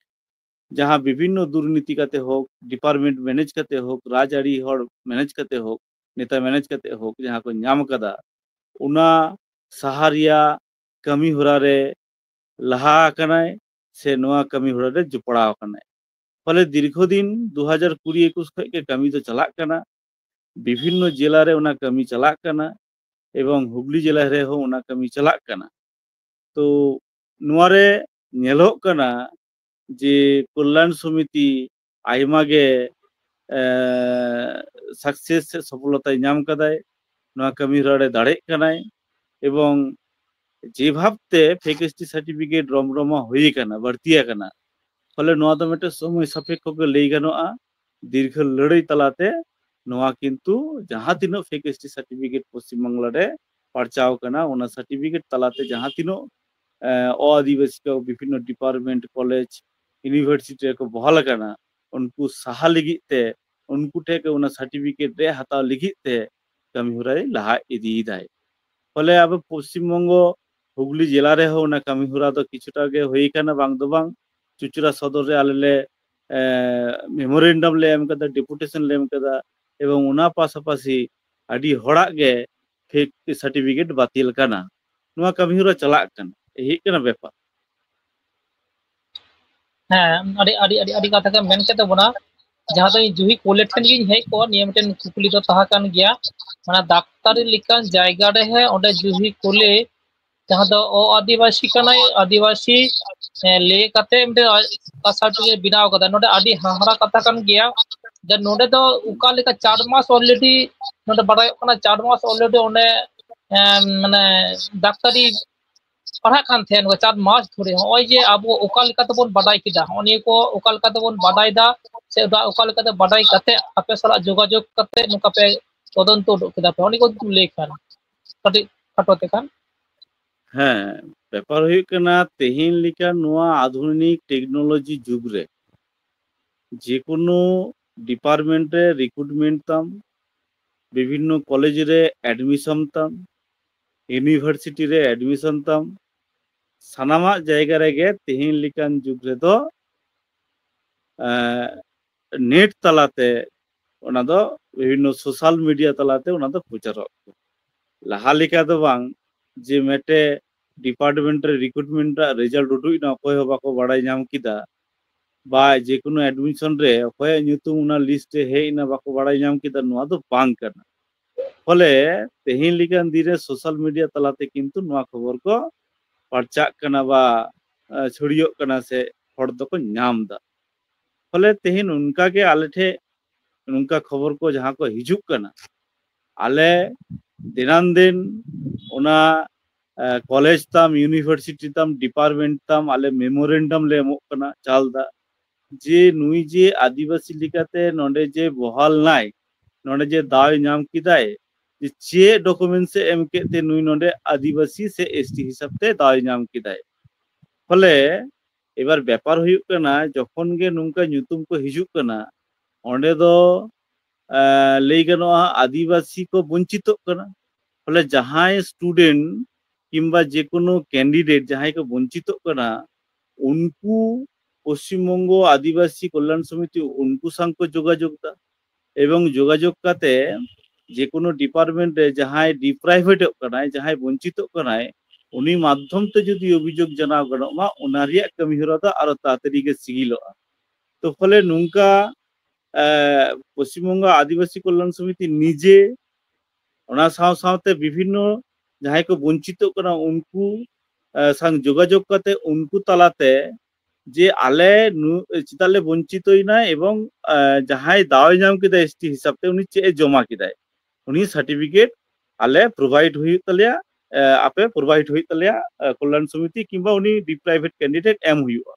ᱡᱟᱦᱟᱸ ᱵᱤᱵᱷᱤᱱᱱᱚ ᱫᱩᱨᱱᱤᱛᱤ ᱠᱟᱛᱮ ᱦᱳᱠ, ᱰᱤᱯᱟᱨᱴᱢᱮᱱᱴ ᱢᱮᱱᱮᱡᱽ ᱠᱟᱛᱮ ᱦᱳᱠ, ᱨᱟᱡᱽᱟᱹᱨᱤ ᱦᱚᱲ ᱢᱮᱱᱮᱡᱽ ᱠᱟᱛᱮ ᱦᱳᱠ, ᱱᱮᱛᱟ ᱢᱮᱱᱮᱡᱽ ᱠᱟᱛᱮ ᱦᱳᱠ, ᱡᱟᱦᱟᱸ ᱠᱚ ᱧᱟᱢ ᱠᱟᱫᱟ, ᱚᱱᱟ ᱥᱟᱦᱟ ᱨᱮᱭᱟᱜ ᱠᱟᱹᱢᱤ ᱦᱚᱨᱟ ᱨᱮ ᱞᱟᱦᱟ ᱟᱠᱟᱱᱟᱭ ᱥᱮ ᱱᱚᱣᱟ ᱠᱟᱹᱢᱤ ᱦᱚᱨᱟ ᱨᱮ ᱡᱚᱯᱲᱟᱣ ᱟᱠᱟᱱᱟᱭ᱾ ᱯᱷᱚᱞᱮ ᱫᱤᱨᱜᱷᱚ ᱫᱤᱱ ᱫᱩ ᱦᱟᱡᱟᱨ ᱠᱩᱲᱤ ᱮᱠᱩᱥ ᱠᱷᱚᱱ ᱜᱮ ᱠᱟᱹᱢᱤ ᱫᱚ ᱪᱟᱞᱟᱜ ᱠᱟᱱᱟ, ᱵᱤᱵᱷᱤᱱᱱᱚ ᱡᱮᱞᱟ ᱨᱮ ᱚᱱᱟ ᱠᱟᱹᱢᱤ ᱪᱟᱞᱟᱜ ᱠᱟᱱᱟ, ᱮᱵᱚᱝ ᱦᱩᱜᱽᱞᱤ ᱡᱮᱞᱟ ᱨᱮᱦᱚᱸ ᱚᱱᱟ ᱠᱟᱹᱢᱤ ᱪᱟᱞᱟᱜ ᱠᱟᱱᱟ᱾ ᱛᱚ ᱱᱚᱣᱟ ᱨᱮ ᱧᱮᱞᱚᱜ ᱠᱟᱱᱟ ᱡᱮ ᱠᱚᱞᱞᱟᱱ ᱥᱚᱢᱤᱛᱤ ᱟᱭᱢᱟ ᱜᱮ ᱥᱟᱠᱥᱮᱥ ᱥᱮ ᱥᱚᱯᱷᱚᱞᱚᱛᱟᱭ ᱧᱟᱢ ᱠᱟᱫᱟᱭ, ᱱᱚᱣᱟ ᱠᱟᱹᱢᱤ ᱦᱚᱨᱟ ᱨᱮ ᱫᱟᱲᱮᱜ ᱠᱟᱱᱟᱭ, ᱮᱵᱚᱝ ᱡᱮ ᱵᱷᱟᱵᱛᱮ ᱯᱷᱮᱠ ᱮᱥ ᱴᱤ ᱥᱟᱨᱴᱤᱯᱷᱤᱠᱮᱴ ᱨᱚᱢ ᱨᱚᱢᱟ ᱦᱩᱭ ᱟᱠᱟᱱᱟ, ᱵᱟᱹᱲᱛᱤ ᱟᱠᱟᱱᱟ, ᱯᱷᱚᱞᱮ ᱱᱚᱣᱟ ᱫᱚ ᱢᱤᱫᱴᱮᱱ ᱥᱚᱢᱚᱭ ᱥᱟᱯᱮᱠᱠᱷᱚ ᱜᱮ ᱞᱟᱹᱭ ᱜᱟᱱᱚᱜᱼᱟ᱾ ᱫᱤᱨᱜᱷᱚ ᱞᱟᱹᱲᱦᱟᱹᱭ ᱛᱟᱞᱟᱛᱮ ᱱᱚᱣᱟ ᱠᱤᱱᱛᱩ ᱡᱟᱦᱟᱸ ᱛᱤᱱᱟᱹᱜ fake S T certificate Paschim Bangla ᱨᱮ ᱯᱟᱨᱪᱟᱣ ᱠᱟᱱᱟ, ᱚᱱᱟ ᱥᱟᱨᱴᱤᱯᱷᱤᱠᱮᱴ ᱛᱟᱞᱟᱛᱮ ᱡᱟᱦᱟᱸ ᱛᱤᱱᱟᱹᱜ ᱮ, ᱚ ᱟᱹᱫᱤᱵᱟᱹᱥᱤ ᱠᱚ ᱵᱤᱵᱷᱤᱱᱱᱚ ᱰᱤᱯᱟᱨᱴᱢᱮᱱᱴ, ᱠᱚᱞᱮᱡᱽ, ᱤᱭᱩᱱᱤᱵᱷᱟᱨᱥᱤᱴᱤ ᱨᱮᱠᱚ ᱵᱚᱦᱟᱞ ᱟᱠᱟᱱᱟ, ᱩᱱᱠᱩ ᱥᱟᱦᱟ ᱞᱟᱹᱜᱤᱫ ᱛᱮ, ᱩᱱᱠᱩ ᱴᱷᱮᱱ ᱠᱷᱚᱱ ᱚᱱᱟ ᱥᱟᱨᱴᱤᱯᱷᱤᱠᱮᱴ ᱨᱮ ᱦᱟᱛᱟᱣ ᱞᱟᱹᱜᱤᱫ ᱛᱮ ᱠᱟᱹᱢᱤ ᱦᱚᱨᱟᱭ ᱞᱟᱦᱟ ᱤᱫᱤᱭᱮᱫᱟᱭ᱾ ᱯᱷᱚᱞᱮ ᱟᱵᱚ ᱯᱚᱥᱪᱤᱢ ᱵᱚᱝᱜᱚ ᱦᱩᱜᱽᱞᱤ ᱡᱮᱞᱟ ᱨᱮᱦᱚᱸ ᱚᱱᱟ ᱠᱟᱹᱢᱤ ᱦᱚᱨᱟ ᱫᱚ ᱠᱤᱪᱷᱩᱴᱟ ᱜᱮ ᱦᱩᱭ ᱟᱠᱟᱱᱟ, ᱵᱟᱝ ᱫᱚ ᱵᱟᱝ᱾ ᱪᱩᱪᱩᱲᱟ ᱥᱚᱫᱚᱨ ᱨᱮ ᱟᱞᱮ ᱞᱮ, ᱮ, ᱢᱮᱢᱳᱨᱮᱱᱰᱟᱢ ᱞᱮ ᱮᱢ ᱠᱟᱫᱟ, ᱰᱮᱯᱩᱴᱮᱥᱚᱱ ᱞᱮ ᱮᱢ ᱠᱟᱫᱟ, ᱮᱵᱚᱝ ᱚᱱᱟ ᱯᱟᱥᱟᱯᱟᱥᱤ ᱟᱹᱰᱤ ᱦᱚᱲᱟᱜ ᱜᱮ ᱯᱷᱮᱠ ᱥᱟᱨᱴᱤᱯᱷᱤᱠᱮᱴ ᱵᱟᱹᱛᱤᱞ ᱠᱟᱱᱟ᱾ ᱱᱚᱣᱟ ᱠᱟᱹᱢᱤ ᱦᱚᱨᱟ ᱪᱟᱞᱟᱜ ᱠᱟᱱᱟ, ᱦᱮᱡ ᱠᱟᱱᱟ ᱵᱮᱯᱟᱨ᱾ ᱦᱮᱸ, ᱟᱹᱰᱤ, ᱟᱹᱰᱤ, ᱟᱹᱰᱤ, ᱟᱹᱰᱤ ᱠᱟᱛᱷᱟ ᱜᱮᱢ ᱢᱮᱱ ᱠᱮᱫ ᱛᱟᱵᱚᱱᱟ᱾ ᱡᱟᱦᱟᱸ ᱫᱚ ᱤᱧ ᱡᱩᱦᱤ ᱠᱚᱞᱮᱡᱽ ᱴᱷᱮᱱ ᱜᱤᱧ ᱦᱮᱡ ᱠᱚᱜᱼᱟ, ᱱᱤᱭᱟᱹ ᱢᱤᱫᱴᱮᱱ ᱠᱩᱠᱞᱤ ᱫᱚ ᱛᱟᱦᱮᱸ ᱠᱟᱱ ᱜᱮᱭᱟ᱾ ᱚᱱᱟ ᱰᱟᱠᱛᱟᱨᱤ ᱞᱮᱠᱟᱱ ᱡᱟᱭᱜᱟ ᱨᱮ, ᱦᱮᱸ, ᱚᱸᱰᱮ ᱡᱩᱦᱤ ᱠᱚᱞᱮᱡᱽ, ᱡᱟᱦᱟᱸ ᱫᱚ ᱚ ᱟᱹᱫᱤᱵᱟᱹᱥᱤ ᱠᱟᱱᱟᱭ, ᱟᱹᱫᱤᱵᱟᱹᱥᱤ, ᱦᱮᱸ, ᱞᱟᱹᱭ ᱠᱟᱛᱮ ᱢᱤᱫᱴᱮᱱ ᱠᱟᱥᱴ ᱵᱮᱱᱟᱣ ᱠᱟᱫᱟ᱾ ᱱᱚᱰᱮ ᱟᱹᱰᱤ ᱦᱟᱦᱟᱲᱟ ᱠᱟᱛᱷᱟ ᱠᱟᱱ ᱜᱮᱭᱟ᱾ ᱡᱮ ᱱᱚᱰᱮ ᱫᱚ ᱚᱠᱟ ᱞᱮᱠᱟ ᱪᱟᱨ ᱢᱟᱥ already ᱱᱚᱰᱮ ᱵᱟᱰᱟᱭᱚᱜ ᱠᱟᱱᱟ, ᱪᱟᱨ ᱢᱟᱥ already ᱚᱸᱰᱮ, ᱮᱢ, ᱢᱟᱱᱮ ᱰᱟᱠᱛᱟᱨᱤ ᱯᱟᱲᱦᱟᱜ ᱠᱟᱱ ᱛᱟᱦᱮᱸᱱ ᱠᱚ ᱪᱟᱨ ᱢᱟᱥ ᱫᱷᱚᱨᱮ᱾ ᱦᱚᱸᱜᱼᱚᱭ ᱡᱮ ᱟᱵᱚ ᱚᱠᱟ ᱞᱮᱠᱟ ᱛᱮᱵᱚᱱ ᱵᱟᱰᱟᱭ ᱠᱮᱫᱟ, ᱦᱚᱸᱜᱼᱚ ᱱᱤᱭᱟᱹ ᱠᱚ ᱚᱠᱟ ᱞᱮᱠᱟ ᱛᱮᱵᱚᱱ ᱵᱟᱰᱟᱭ ᱫᱟ, ᱥᱮ ᱚᱠᱟ ᱞᱮᱠᱟᱛᱮ ᱵᱟᱰᱟᱭ ᱠᱟᱛᱮ ᱟᱯᱮ ᱥᱟᱞᱟᱜ ᱡᱳᱜᱟᱡᱳᱜᱽ ᱠᱟᱛᱮ ᱱᱚᱝᱠᱟ ᱯᱮ ᱛᱚᱫᱚᱱᱛᱚ ᱩᱰᱩᱠ ᱠᱮᱫᱟ ᱯᱮ, ᱦᱚᱸᱜᱼᱚ ᱱᱤᱭᱟᱹ ᱠᱚ ᱡᱩᱫᱤᱢ ᱞᱟᱹᱭ ᱠᱷᱟᱱ ᱠᱟᱹᱴᱤᱡ ᱠᱷᱟᱴᱚ ᱛᱮ ᱠᱷᱟᱱ᱾ ᱦᱮᱸ, ᱵᱮᱯᱟᱨ ᱦᱩᱭᱩᱜ ᱠᱟᱱᱟ, ᱛᱮᱦᱮᱧ ᱞᱮᱠᱟ ᱱᱚᱣᱟ ᱟᱫᱷᱩᱱᱤᱠ ᱴᱮᱠᱱᱳᱞᱚᱡᱤ ᱡᱩᱜᱽ ᱨᱮ ᱡᱮᱠᱳᱱᱳ ᱰᱤᱯᱟᱨᱴᱢᱮᱱᱴ ᱨᱮ ᱨᱤᱠᱨᱩᱴᱢᱮᱱᱴ ᱛᱟᱢ, ᱵᱤᱵᱷᱤᱱᱱᱚ ᱠᱚᱞᱮᱡᱽ ᱨᱮ ᱮᱰᱢᱤᱥᱚᱱ ᱛᱟᱢ, ᱤᱭᱩᱱᱤᱵᱷᱟᱨᱥᱤᱴᱤ ᱨᱮ ᱮᱰᱢᱤᱥᱚᱱ ᱛᱟᱢ, ᱥᱟᱱᱟᱢᱟᱜ ᱡᱟᱭᱜᱟ ᱨᱮᱜᱮ ᱛᱮᱦᱮᱧ ᱞᱮᱠᱟᱱ ᱡᱩᱜᱽ ᱨᱮᱫᱚ ᱱᱮᱴ ᱛᱟᱞᱟᱛᱮ ᱚᱱᱟ ᱫᱚ ᱵᱤᱵᱷᱤᱱᱱᱚ ᱥᱳᱥᱟᱞ ᱢᱤᱰᱤᱭᱟ ᱛᱟᱞᱟᱛᱮ ᱚᱱᱟ ᱫᱚ ᱯᱨᱚᱪᱟᱨᱚᱜ ᱠᱟᱱᱟ᱾ ᱞᱟᱦᱟ ᱞᱮᱠᱟ ᱫᱚ ᱵᱟᱝ ᱡᱮ ᱢᱤᱫᱴᱮᱡ ᱰᱤᱯᱟᱨᱴᱢᱮᱱᱴ ᱨᱮ ᱨᱤᱠᱨᱩᱴᱢᱮᱱᱴ ᱨᱮᱱᱟᱜ ᱨᱮᱡᱟᱞᱴ ᱩᱰᱩᱠ ᱮᱱᱟ, ᱚᱠᱚᱭ ᱦᱚᱸ ᱵᱟᱠᱚ ᱵᱟᱲᱟᱭ ᱧᱟᱢ ᱠᱮᱫᱟ, ᱵᱟ ᱡᱮᱠᱳᱱᱳ ᱮᱰᱢᱤᱥᱚᱱ ᱨᱮ ᱚᱠᱚᱭᱟᱜ ᱧᱩᱛᱩᱢ ᱚᱱᱟ ᱞᱤᱥᱴ ᱨᱮ ᱦᱮᱡ ᱮᱱᱟ ᱵᱟᱠᱚ ᱵᱟᱲᱟᱭ ᱧᱟᱢ ᱠᱮᱫᱟ, ᱱᱚᱣᱟ ᱫᱚ ᱵᱟᱝ ᱠᱟᱱᱟ᱾ ᱯᱷᱚᱞᱮ ᱛᱮᱦᱮᱧ ᱞᱮᱠᱟᱱ ᱫᱤᱱ ᱨᱮ ᱥᱳᱥᱟᱞ ᱢᱤᱰᱤᱭᱟ ᱛᱟᱞᱟᱛᱮ ᱠᱤᱱᱛᱩ ᱱᱚᱣᱟ ᱠᱷᱚᱵᱚᱨ ᱠᱚ ᱯᱟᱨᱪᱟᱜ ᱠᱟᱱᱟ ᱵᱟ ᱪᱷᱩᱲᱭᱟᱹᱜ ᱠᱟᱱᱟ ᱥᱮ ᱦᱚᱲ ᱫᱚᱠᱚ ᱧᱟᱢ ᱮᱫᱟ᱾ ᱯᱷᱚᱞᱮ ᱛᱮᱦᱮᱧ ᱚᱱᱠᱟ ᱜᱮ ᱟᱞᱮ ᱴᱷᱮᱡ ᱱᱚᱝᱠᱟ ᱠᱷᱚᱵᱚᱨ ᱠᱚ ᱡᱟᱦᱟᱸ ᱠᱚ ᱦᱤᱡᱩᱜ ᱠᱟᱱᱟ, ᱟᱞᱮ ᱫᱤᱱᱟᱱ ᱫᱤᱱ ᱚᱱᱟ ᱠᱚᱞᱮᱡᱽ ᱛᱟᱢ, ᱤᱭᱩᱱᱤᱵᱷᱟᱨᱥᱤᱴᱤ ᱛᱟᱢ, ᱰᱤᱯᱟᱨᱴᱢᱮᱱᱴ ᱛᱟᱢ, ᱟᱞᱮ ᱢᱮᱢᱳᱨᱮᱱᱰᱟᱢ ᱞᱮ ᱮᱢᱚᱜ ᱠᱟᱱᱟ, ᱪᱟᱞ ᱫᱟ ᱡᱮ ᱱᱩᱭ ᱡᱮ ᱟᱹᱫᱤᱵᱟᱹᱥᱤ ᱞᱮᱠᱟᱛᱮ ᱱᱚᱰᱮ ᱡᱮ ᱵᱚᱦᱟᱞ ᱱᱟᱭ, ᱱᱚᱰᱮ ᱡᱮ ᱫᱟᱣ ᱧᱟᱢ ᱠᱮᱫᱟᱭ, ᱡᱮ ᱪᱮᱫ ᱰᱚᱠᱩᱢᱮᱱᱴᱥ ᱮ ᱮᱢ ᱠᱮᱫ ᱛᱮ ᱱᱩᱭ ᱱᱚᱰᱮ ᱟᱹᱫᱤᱵᱟᱹᱥᱤ ᱥᱮ ᱮᱥᱴᱤ ᱦᱤᱥᱟᱹᱵ ᱛᱮ ᱫᱟᱣ ᱧᱟᱢ ᱠᱮᱫᱟᱭ᱾ ᱯᱷᱚᱞᱮ ᱮᱵᱟᱨ ᱵᱮᱯᱟᱨ ᱦᱩᱭᱩᱜ ᱠᱟᱱᱟ, ᱡᱚᱠᱷᱚᱱ ᱜᱮ ᱱᱚᱝᱠᱟ ᱧᱩᱛᱩᱢ ᱠᱚ ᱦᱤᱡᱩᱜ ᱠᱟᱱᱟ, ᱚᱸᱰᱮ ᱫᱚ ᱞᱟᱹᱭ ᱜᱟᱱᱚᱜᱼᱟ ᱟᱹᱫᱤᱵᱟᱹᱥᱤ ᱠᱚ ᱵᱚᱧᱪᱤᱛᱚᱜ ᱠᱟᱱᱟ᱾ ᱯᱷᱚᱞᱮ ᱡᱟᱦᱟᱸᱭ ᱥᱴᱩᱰᱮᱱᱴ ᱠᱤᱝᱵᱟ ᱡᱮᱠᱳᱱᱳ ᱠᱮᱱᱰᱤᱰᱮᱴ ᱡᱟᱦᱟᱸᱭ ᱠᱚ ᱵᱚᱧᱪᱤᱛᱚᱜ ᱠᱟᱱᱟ, ᱩᱱᱠᱩ ᱯᱚᱥᱪᱤᱢᱵᱚᱝᱜᱚ ᱟᱹᱫᱤᱵᱟᱹᱥᱤ ᱠᱚᱞᱭᱟᱱ ᱥᱚᱢᱤᱛᱤ ᱩᱱᱠᱩ ᱥᱟᱶ ᱠᱚ ᱡᱳᱜᱟᱡᱳᱜᱽ ᱮᱫᱟ, ᱮᱵᱚᱝ ᱡᱳᱜᱟᱡᱳᱜᱽ ᱠᱟᱛᱮ ᱡᱮᱠᱳᱱᱳ ᱰᱤᱯᱟᱨᱴᱢᱮᱱᱴ ᱨᱮ ᱡᱟᱦᱟᱸᱭ ᱰᱤᱯᱨᱟᱭᱵᱷᱮᱴᱚᱜ ᱠᱟᱱᱟᱭ, ᱡᱟᱦᱟᱸᱭ ᱵᱚᱧᱪᱤᱛᱚᱜ ᱠᱟᱱᱟᱭ, ᱩᱱᱤ ᱢᱟᱫᱽᱫᱷᱚᱢ ᱛᱮ ᱡᱩᱫᱤ ᱚᱵᱷᱤᱡᱳᱜᱽ ᱡᱟᱱᱟᱣ ᱜᱟᱱᱚᱜ ᱢᱟ, ᱚᱱᱟ ᱨᱮᱭᱟᱜ ᱠᱟᱹᱢᱤ ᱦᱚᱨᱟ ᱫᱚ ᱟᱨᱚ ᱛᱟᱲᱟᱛᱟᱲᱤ ᱜᱮ ᱥᱤᱜᱤᱞᱚᱜᱼᱟ᱾ ᱛᱚ ᱯᱷᱚᱞᱮ ᱱᱚᱝᱠᱟ ᱯᱚᱥᱪᱤᱢᱵᱚᱝᱜᱚ ᱟᱹᱫᱤᱵᱟᱹᱥᱤ ᱠᱚᱞᱭᱟᱱ ᱥᱚᱢᱤᱛᱤ ᱱᱤᱡᱮ, ᱚᱱᱟ ᱥᱟᱶ ᱥᱟᱶᱛᱮ ᱵᱤᱵᱷᱤᱱᱱᱚ ᱡᱟᱦᱟᱸᱭ ᱠᱚ ᱵᱚᱧᱪᱤᱛᱚᱜ ᱠᱟᱱᱟ ᱩᱱᱠᱩ ᱥᱟᱶ ᱡᱳᱜᱟᱡᱳᱜᱽ ᱠᱟᱛᱮ ᱩᱱᱠᱩ ᱛᱟᱞᱟᱛᱮ ᱡᱮ ᱟᱞᱮ ᱪᱮᱫᱟᱜ ᱞᱮ ᱵᱚᱧᱪᱤᱛᱚᱭᱮᱱᱟ ᱮᱵᱚᱝ ᱡᱟᱦᱟᱸᱭ ᱫᱟᱣ ᱮ ᱧᱟᱢ ᱠᱮᱫᱟ ᱮᱥᱴᱤ ᱦᱤᱥᱟᱹᱵ ᱛᱮ ᱩᱱᱤ ᱪᱮᱫ ᱮ ᱡᱚᱢᱟ ᱠᱮᱫᱟᱭ, ᱩᱱᱤ ᱥᱟᱨᱴᱤᱯᱷᱤᱠᱮᱴ ᱟᱞᱮ ᱯᱨᱳᱵᱷᱟᱭᱤᱰ ᱦᱩᱭᱩᱜ ᱛᱟᱞᱮᱭᱟ, ᱟᱯᱮ ᱯᱨᱳᱵᱷᱟᱭᱤᱰ ᱦᱩᱭᱩᱜ ᱛᱟᱞᱮᱭᱟ ᱠᱚᱞᱭᱟᱱ ᱥᱚᱢᱤᱛᱤ ᱠᱤᱝᱵᱟ ᱩᱱᱤ ᱰᱤᱯᱨᱟᱭᱵᱷᱮᱴ ᱠᱮᱱᱰᱤᱰᱮᱴ ᱮᱢ ᱦᱩᱭᱩᱜᱼᱟ᱾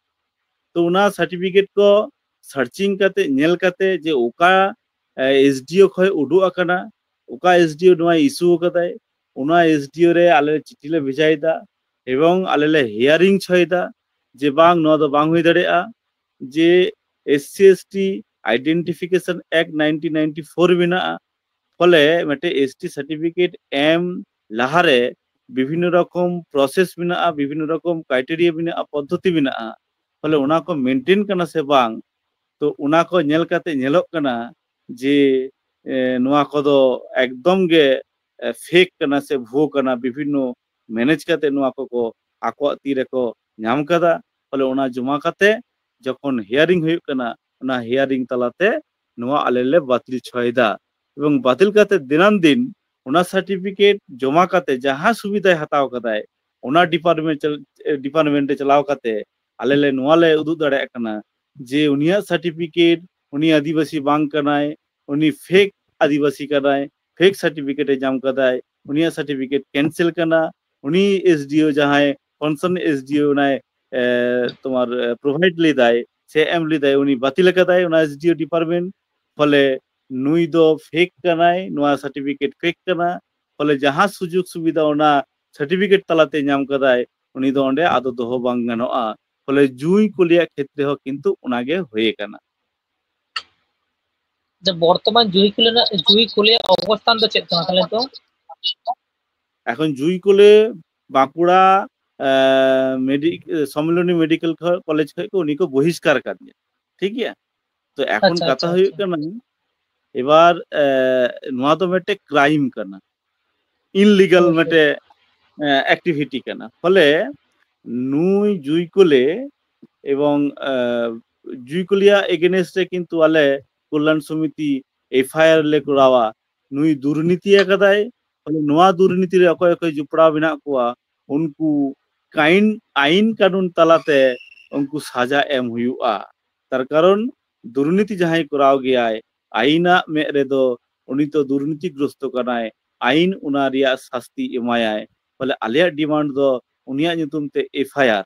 ᱛᱚ ᱚᱱᱟ ᱥᱟᱨᱴᱤᱯᱷᱤᱠᱮᱴ ᱠᱚ ᱥᱟᱨᱪᱤᱝ ᱠᱟᱛᱮ ᱧᱮᱞ ᱠᱟᱛᱮ ᱡᱮ ᱚᱠᱟ ᱮᱥᱰᱤᱳ ᱠᱷᱚᱱ ᱩᱰᱩᱠ ᱟᱠᱟᱱᱟ, ᱚᱠᱟ ᱮᱥᱰᱤᱳ ᱱᱚᱣᱟ ᱤᱥᱩ ᱟᱠᱟᱫᱟᱭ, ᱚᱱᱟ ᱮᱥᱰᱤᱳ ᱨᱮ ᱟᱞᱮ ᱪᱤᱴᱷᱤ ᱞᱮ ᱵᱷᱮᱡᱟᱭᱮᱫᱟ ᱮᱵᱚᱝ ᱟᱞᱮ ᱞᱮ ᱦᱤᱭᱟᱨᱤᱝ ᱦᱚᱪᱚᱭᱮᱫᱟ ᱡᱮ ᱵᱟᱝ, ᱱᱚᱣᱟ ᱫᱚ ᱵᱟᱝ ᱦᱩᱭ ᱫᱟᱲᱮᱭᱟᱜᱼᱟ ᱡᱮ S C S T Identification Act nineteen ninety four ᱢᱮᱱᱟᱜᱼᱟ, ᱯᱷᱚᱞᱮ ᱢᱤᱫᱴᱮᱡ ᱮᱥ ᱴᱤ ᱥᱟᱨᱴᱤᱯᱷᱤᱠᱮᱴ ᱮᱢ ᱞᱟᱦᱟᱨᱮ ᱵᱤᱵᱷᱤᱱᱱᱚ ᱨᱚᱠᱚᱢ ᱯᱨᱚᱥᱮᱥ ᱢᱮᱱᱟᱜᱼᱟ, ᱵᱤᱵᱷᱤᱱᱱᱚ ᱨᱚᱠᱚᱢ ᱠᱨᱟᱭᱴᱮᱨᱤᱭᱟ ᱢᱮᱱᱟᱜᱼᱟ, ᱯᱚᱫᱽᱫᱷᱚᱛᱤ ᱢᱮᱱᱟᱜᱼᱟ᱾ ᱯᱷᱚᱞᱮ ᱚᱱᱟ ᱠᱚ ᱢᱮᱱᱴᱮᱱ ᱠᱟᱱᱟ ᱥᱮ ᱵᱟᱝ, ᱛᱚ ᱚᱱᱟ ᱠᱚ ᱧᱮᱞ ᱠᱟᱛᱮ ᱧᱮᱞᱚᱜ ᱠᱟᱱᱟ ᱡᱮ ᱮ, ᱱᱚᱣᱟ ᱠᱚᱫᱚ ᱮᱠᱫᱚᱢ ᱜᱮ ᱯᱷᱮᱠ ᱠᱟᱱᱟ ᱥᱮ ᱵᱷᱩᱣᱟᱹ ᱠᱟᱱᱟ, ᱵᱤᱵᱷᱤᱱᱱᱚ ᱢᱮᱱᱮᱡᱽ ᱠᱟᱛᱮ ᱱᱚᱣᱟ ᱠᱚᱠᱚ ᱟᱠᱚᱣᱟᱜ ᱛᱤ ᱨᱮᱠᱚ ᱧᱟᱢ ᱠᱟᱫᱟ᱾ ᱯᱷᱚᱞᱮ ᱚᱱᱟ ᱡᱚᱢᱟ ᱠᱟᱛᱮ ᱡᱚᱠᱷᱚᱱ ᱦᱤᱭᱟᱨᱤᱝ ᱦᱩᱭᱩᱜ ᱠᱟᱱᱟ, ᱚᱱᱟ ᱦᱤᱭᱟᱨᱤᱝ ᱛᱟᱞᱟᱛᱮ ᱱᱚᱣᱟ ᱟᱞᱮ ᱞᱮ ᱵᱟᱹᱛᱤᱞ ᱪᱷᱚᱭᱮᱫᱟ᱾ ᱮᱵᱚᱝ ᱵᱟᱹᱛᱤᱞ ᱠᱟᱛᱮ ᱫᱤᱱᱟᱱ ᱫᱤᱱ ᱚᱱᱟ ᱥᱟᱨᱴᱤᱯᱷᱤᱠᱮᱴ ᱡᱚᱢᱟ ᱠᱟᱛᱮ ᱡᱟᱦᱟᱸ ᱥᱩᱵᱤᱫᱷᱟᱭ ᱦᱟᱛᱟᱣ ᱠᱟᱫᱟᱭ, ᱚᱱᱟ ᱰᱤᱯᱟᱨᱴᱢᱮᱱᱴ ᱰᱤᱯᱟᱨᱴᱢᱮᱱᱴ ᱨᱮ ᱪᱟᱞᱟᱣ ᱠᱟᱛᱮ ᱟᱞᱮ ᱞᱮ ᱱᱚᱣᱟ ᱞᱮ ᱩᱫᱩᱜ ᱫᱟᱲᱮᱭᱟᱜ ᱠᱟᱱᱟ ᱡᱮ ᱩᱱᱤᱭᱟᱜ ᱥᱟᱨᱴᱤᱯᱷᱤᱠᱮᱴ, ᱩᱱᱤ ᱟᱹᱫᱤᱵᱟᱹᱥᱤ ᱵᱟᱝ ᱠᱟᱱᱟᱭ, ᱩᱱᱤ ᱯᱷᱮᱠ ᱟᱹᱫᱤᱵᱟᱹᱥᱤ ᱠᱟᱱᱟᱭ, ᱯᱷᱮᱠ ᱥᱟᱨᱴᱤᱯᱷᱤᱠᱮᱴ ᱮ ᱧᱟᱢ ᱠᱟᱫᱟᱭ, ᱩᱱᱤᱭᱟᱜ ᱥᱟᱨᱴᱤᱯᱷᱤᱠᱮᱴ ᱠᱮᱱᱥᱮᱞ ᱠᱟᱱᱟ, ᱩᱱᱤ ᱮᱥ ᱰᱤ ᱳ ᱡᱟᱦᱟᱸᱭ ᱠᱚᱱᱥᱟᱨᱱ ᱮᱥ ᱰᱤ ᱳ ᱚᱱᱟᱭ ᱮ, ᱛᱳᱢᱟᱨ ᱯᱨᱳᱵᱷᱟᱭᱤᱰ ᱞᱮᱫᱟᱭ ᱥᱮ ᱮᱢ ᱞᱮᱫᱟᱭ, ᱩᱱᱤ ᱵᱟᱹᱛᱤᱞ ᱟᱠᱟᱫᱟᱭ ᱚᱱᱟ ᱮᱥ ᱰᱤ ᱳ ᱰᱤᱯᱟᱨᱴᱢᱮᱱᱴ᱾ ᱯᱷᱚᱞᱮ ᱱᱩᱭ ᱫᱚ ᱯᱷᱮᱠ ᱠᱟᱱᱟᱭ, ᱱᱚᱣᱟ ᱥᱟᱨᱴᱤᱯᱷᱤᱠᱮᱴ ᱯᱷᱮᱠ ᱠᱟᱱᱟ᱾ ᱯᱷᱚᱞᱮ ᱡᱟᱦᱟᱸ ᱥᱩᱡᱳᱜᱽ ᱥᱩᱵᱤᱫᱷᱟ ᱚᱱᱟ ᱥᱟᱨᱴᱤᱯᱷᱤᱠᱮᱴ ᱛᱟᱞᱟᱛᱮ ᱧᱟᱢ ᱠᱟᱫᱟᱭ, ᱩᱱᱤ ᱫᱚ ᱚᱸᱰᱮ ᱟᱫᱚ ᱫᱚᱦᱚ ᱵᱟᱝ ᱜᱟᱱᱚᱜᱼᱟ᱾ ᱯᱷᱚᱞᱮ ᱡᱩᱭ ᱠᱚᱞᱤᱭᱟᱜ ᱠᱷᱮᱛᱨᱮ ᱦᱚᱸ ᱠᱤᱱᱛᱩ ᱚᱱᱟᱜᱮ ᱦᱩᱭ ᱟᱠᱟᱱᱟ᱾ ᱡᱮ ᱵᱚᱨᱛᱚᱢᱟᱱ ᱡᱩᱭ ᱠᱚᱞᱤ ᱨᱮᱱᱟᱜ, ᱡᱩᱭ ᱠᱚᱞᱤᱭᱟᱜ ᱚᱵᱚᱥᱛᱷᱟᱱ ᱫᱚ ᱪᱮᱫ ᱠᱟᱱᱟ ᱛᱟᱦᱞᱮ ᱱᱤᱛᱚᱜ? ᱮᱠᱷᱚᱱ ᱡᱩᱭ ᱠᱚᱞᱮ ᱵᱟᱸᱠᱩᱲᱟ ᱮ, ᱢᱮᱰᱤ-, ᱥᱚᱢᱢᱤᱞᱚᱱᱤ ᱢᱮᱰᱤᱠᱮᱞ ᱠᱷᱚ-, ᱠᱚᱞᱮᱡᱽ ᱠᱷᱚᱡ ᱠᱚ ᱩᱱᱤ ᱠᱚ ᱵᱚᱦᱤᱥᱠᱟᱨ ᱠᱟᱫᱮᱭᱟ, ᱴᱷᱤᱠ ᱜᱮᱭᱟ᱾ ᱛᱚ ᱮᱠᱷᱚᱱ ᱟᱪᱪᱷᱟ, ᱠᱟᱛᱷᱟ ᱟᱪᱪᱷᱟ, ᱦᱩᱭᱩᱜ ᱟᱪᱪᱷᱟ᱾ ᱠᱟᱱᱟ, ᱮᱵᱟᱨ ᱮ, ᱱᱚᱣᱟ ᱫᱚ ᱢᱤᱫᱴᱮᱡ ᱠᱨᱟᱭᱤᱢ ᱠᱟᱱᱟ, ᱤᱱᱞᱤᱜᱟᱞ ᱦᱳᱭ, ᱦᱳᱭ᱾ ᱢᱤᱫᱴᱮᱡ ᱮᱠᱴᱤᱵᱷᱤᱴᱤ ᱠᱟᱱᱟ᱾ ᱯᱷᱚᱞᱮ ᱱᱩᱭ ᱡᱩᱭ ᱠᱚᱞᱮ ᱮᱵᱚᱝ ᱮ, ᱡᱩᱭ ᱠᱚᱞᱤᱭᱟᱜ ᱮᱜᱮᱱᱮᱥᱴ ᱨᱮ ᱠᱤᱱᱛᱩ ᱟᱞᱮ ᱠᱚᱞᱞᱟᱱ ᱥᱚᱢᱤᱛᱤ ᱮᱯᱷ ᱟᱭ ᱟᱨ ᱞᱮ ᱠᱚᱨᱟᱣᱟ, ᱱᱩᱭ ᱫᱩᱨᱱᱤᱛᱤ ᱟᱠᱟᱫᱟᱭ᱾ ᱯᱷᱚᱞᱮ ᱱᱚᱣᱟ ᱫᱩᱨᱱᱤᱛᱤ ᱨᱮ ᱚᱠᱚᱭ ᱚᱠᱚᱭ ᱡᱚᱯᱲᱟᱣ ᱢᱮᱱᱟᱜ ᱠᱚᱣᱟ, ᱩᱱᱠᱩ ᱠᱟᱭᱤᱱ, ᱟᱭᱤᱱ ᱠᱟᱹᱱᱩᱱ ᱛᱟᱞᱟᱛᱮ ᱩᱱᱠᱩ ᱥᱟᱡᱟ ᱮᱢ ᱦᱩᱭᱩᱜᱼᱟ᱾ ᱛᱟᱨ ᱠᱟᱨᱚᱱ ᱫᱩᱨᱱᱤᱛᱤ ᱡᱟᱦᱟᱸᱭ ᱠᱚᱨᱟᱣ ᱜᱮᱭᱟᱭ, ᱟᱭᱤᱱᱟᱜ ᱢᱮᱫ ᱨᱮᱫᱚ ᱩᱱᱤ ᱛᱚ ᱫᱩᱨᱱᱤᱛᱤᱜᱨᱚᱥᱛᱚ ᱠᱟᱱᱟᱭ, ᱟᱭᱤᱱ ᱚᱱᱟ ᱨᱮᱭᱟᱜ ᱥᱟᱥᱛᱤ ᱮᱢᱟᱭᱟᱭ᱾ ᱯᱷᱚᱞᱮ ᱟᱞᱮᱭᱟᱜ ᱰᱤᱢᱟᱱᱰ ᱫᱚ ᱩᱱᱤᱭᱟᱜ ᱧᱩᱛᱩᱢ ᱛᱮ ᱮᱯᱷ ᱟᱭ ᱟᱨ᱾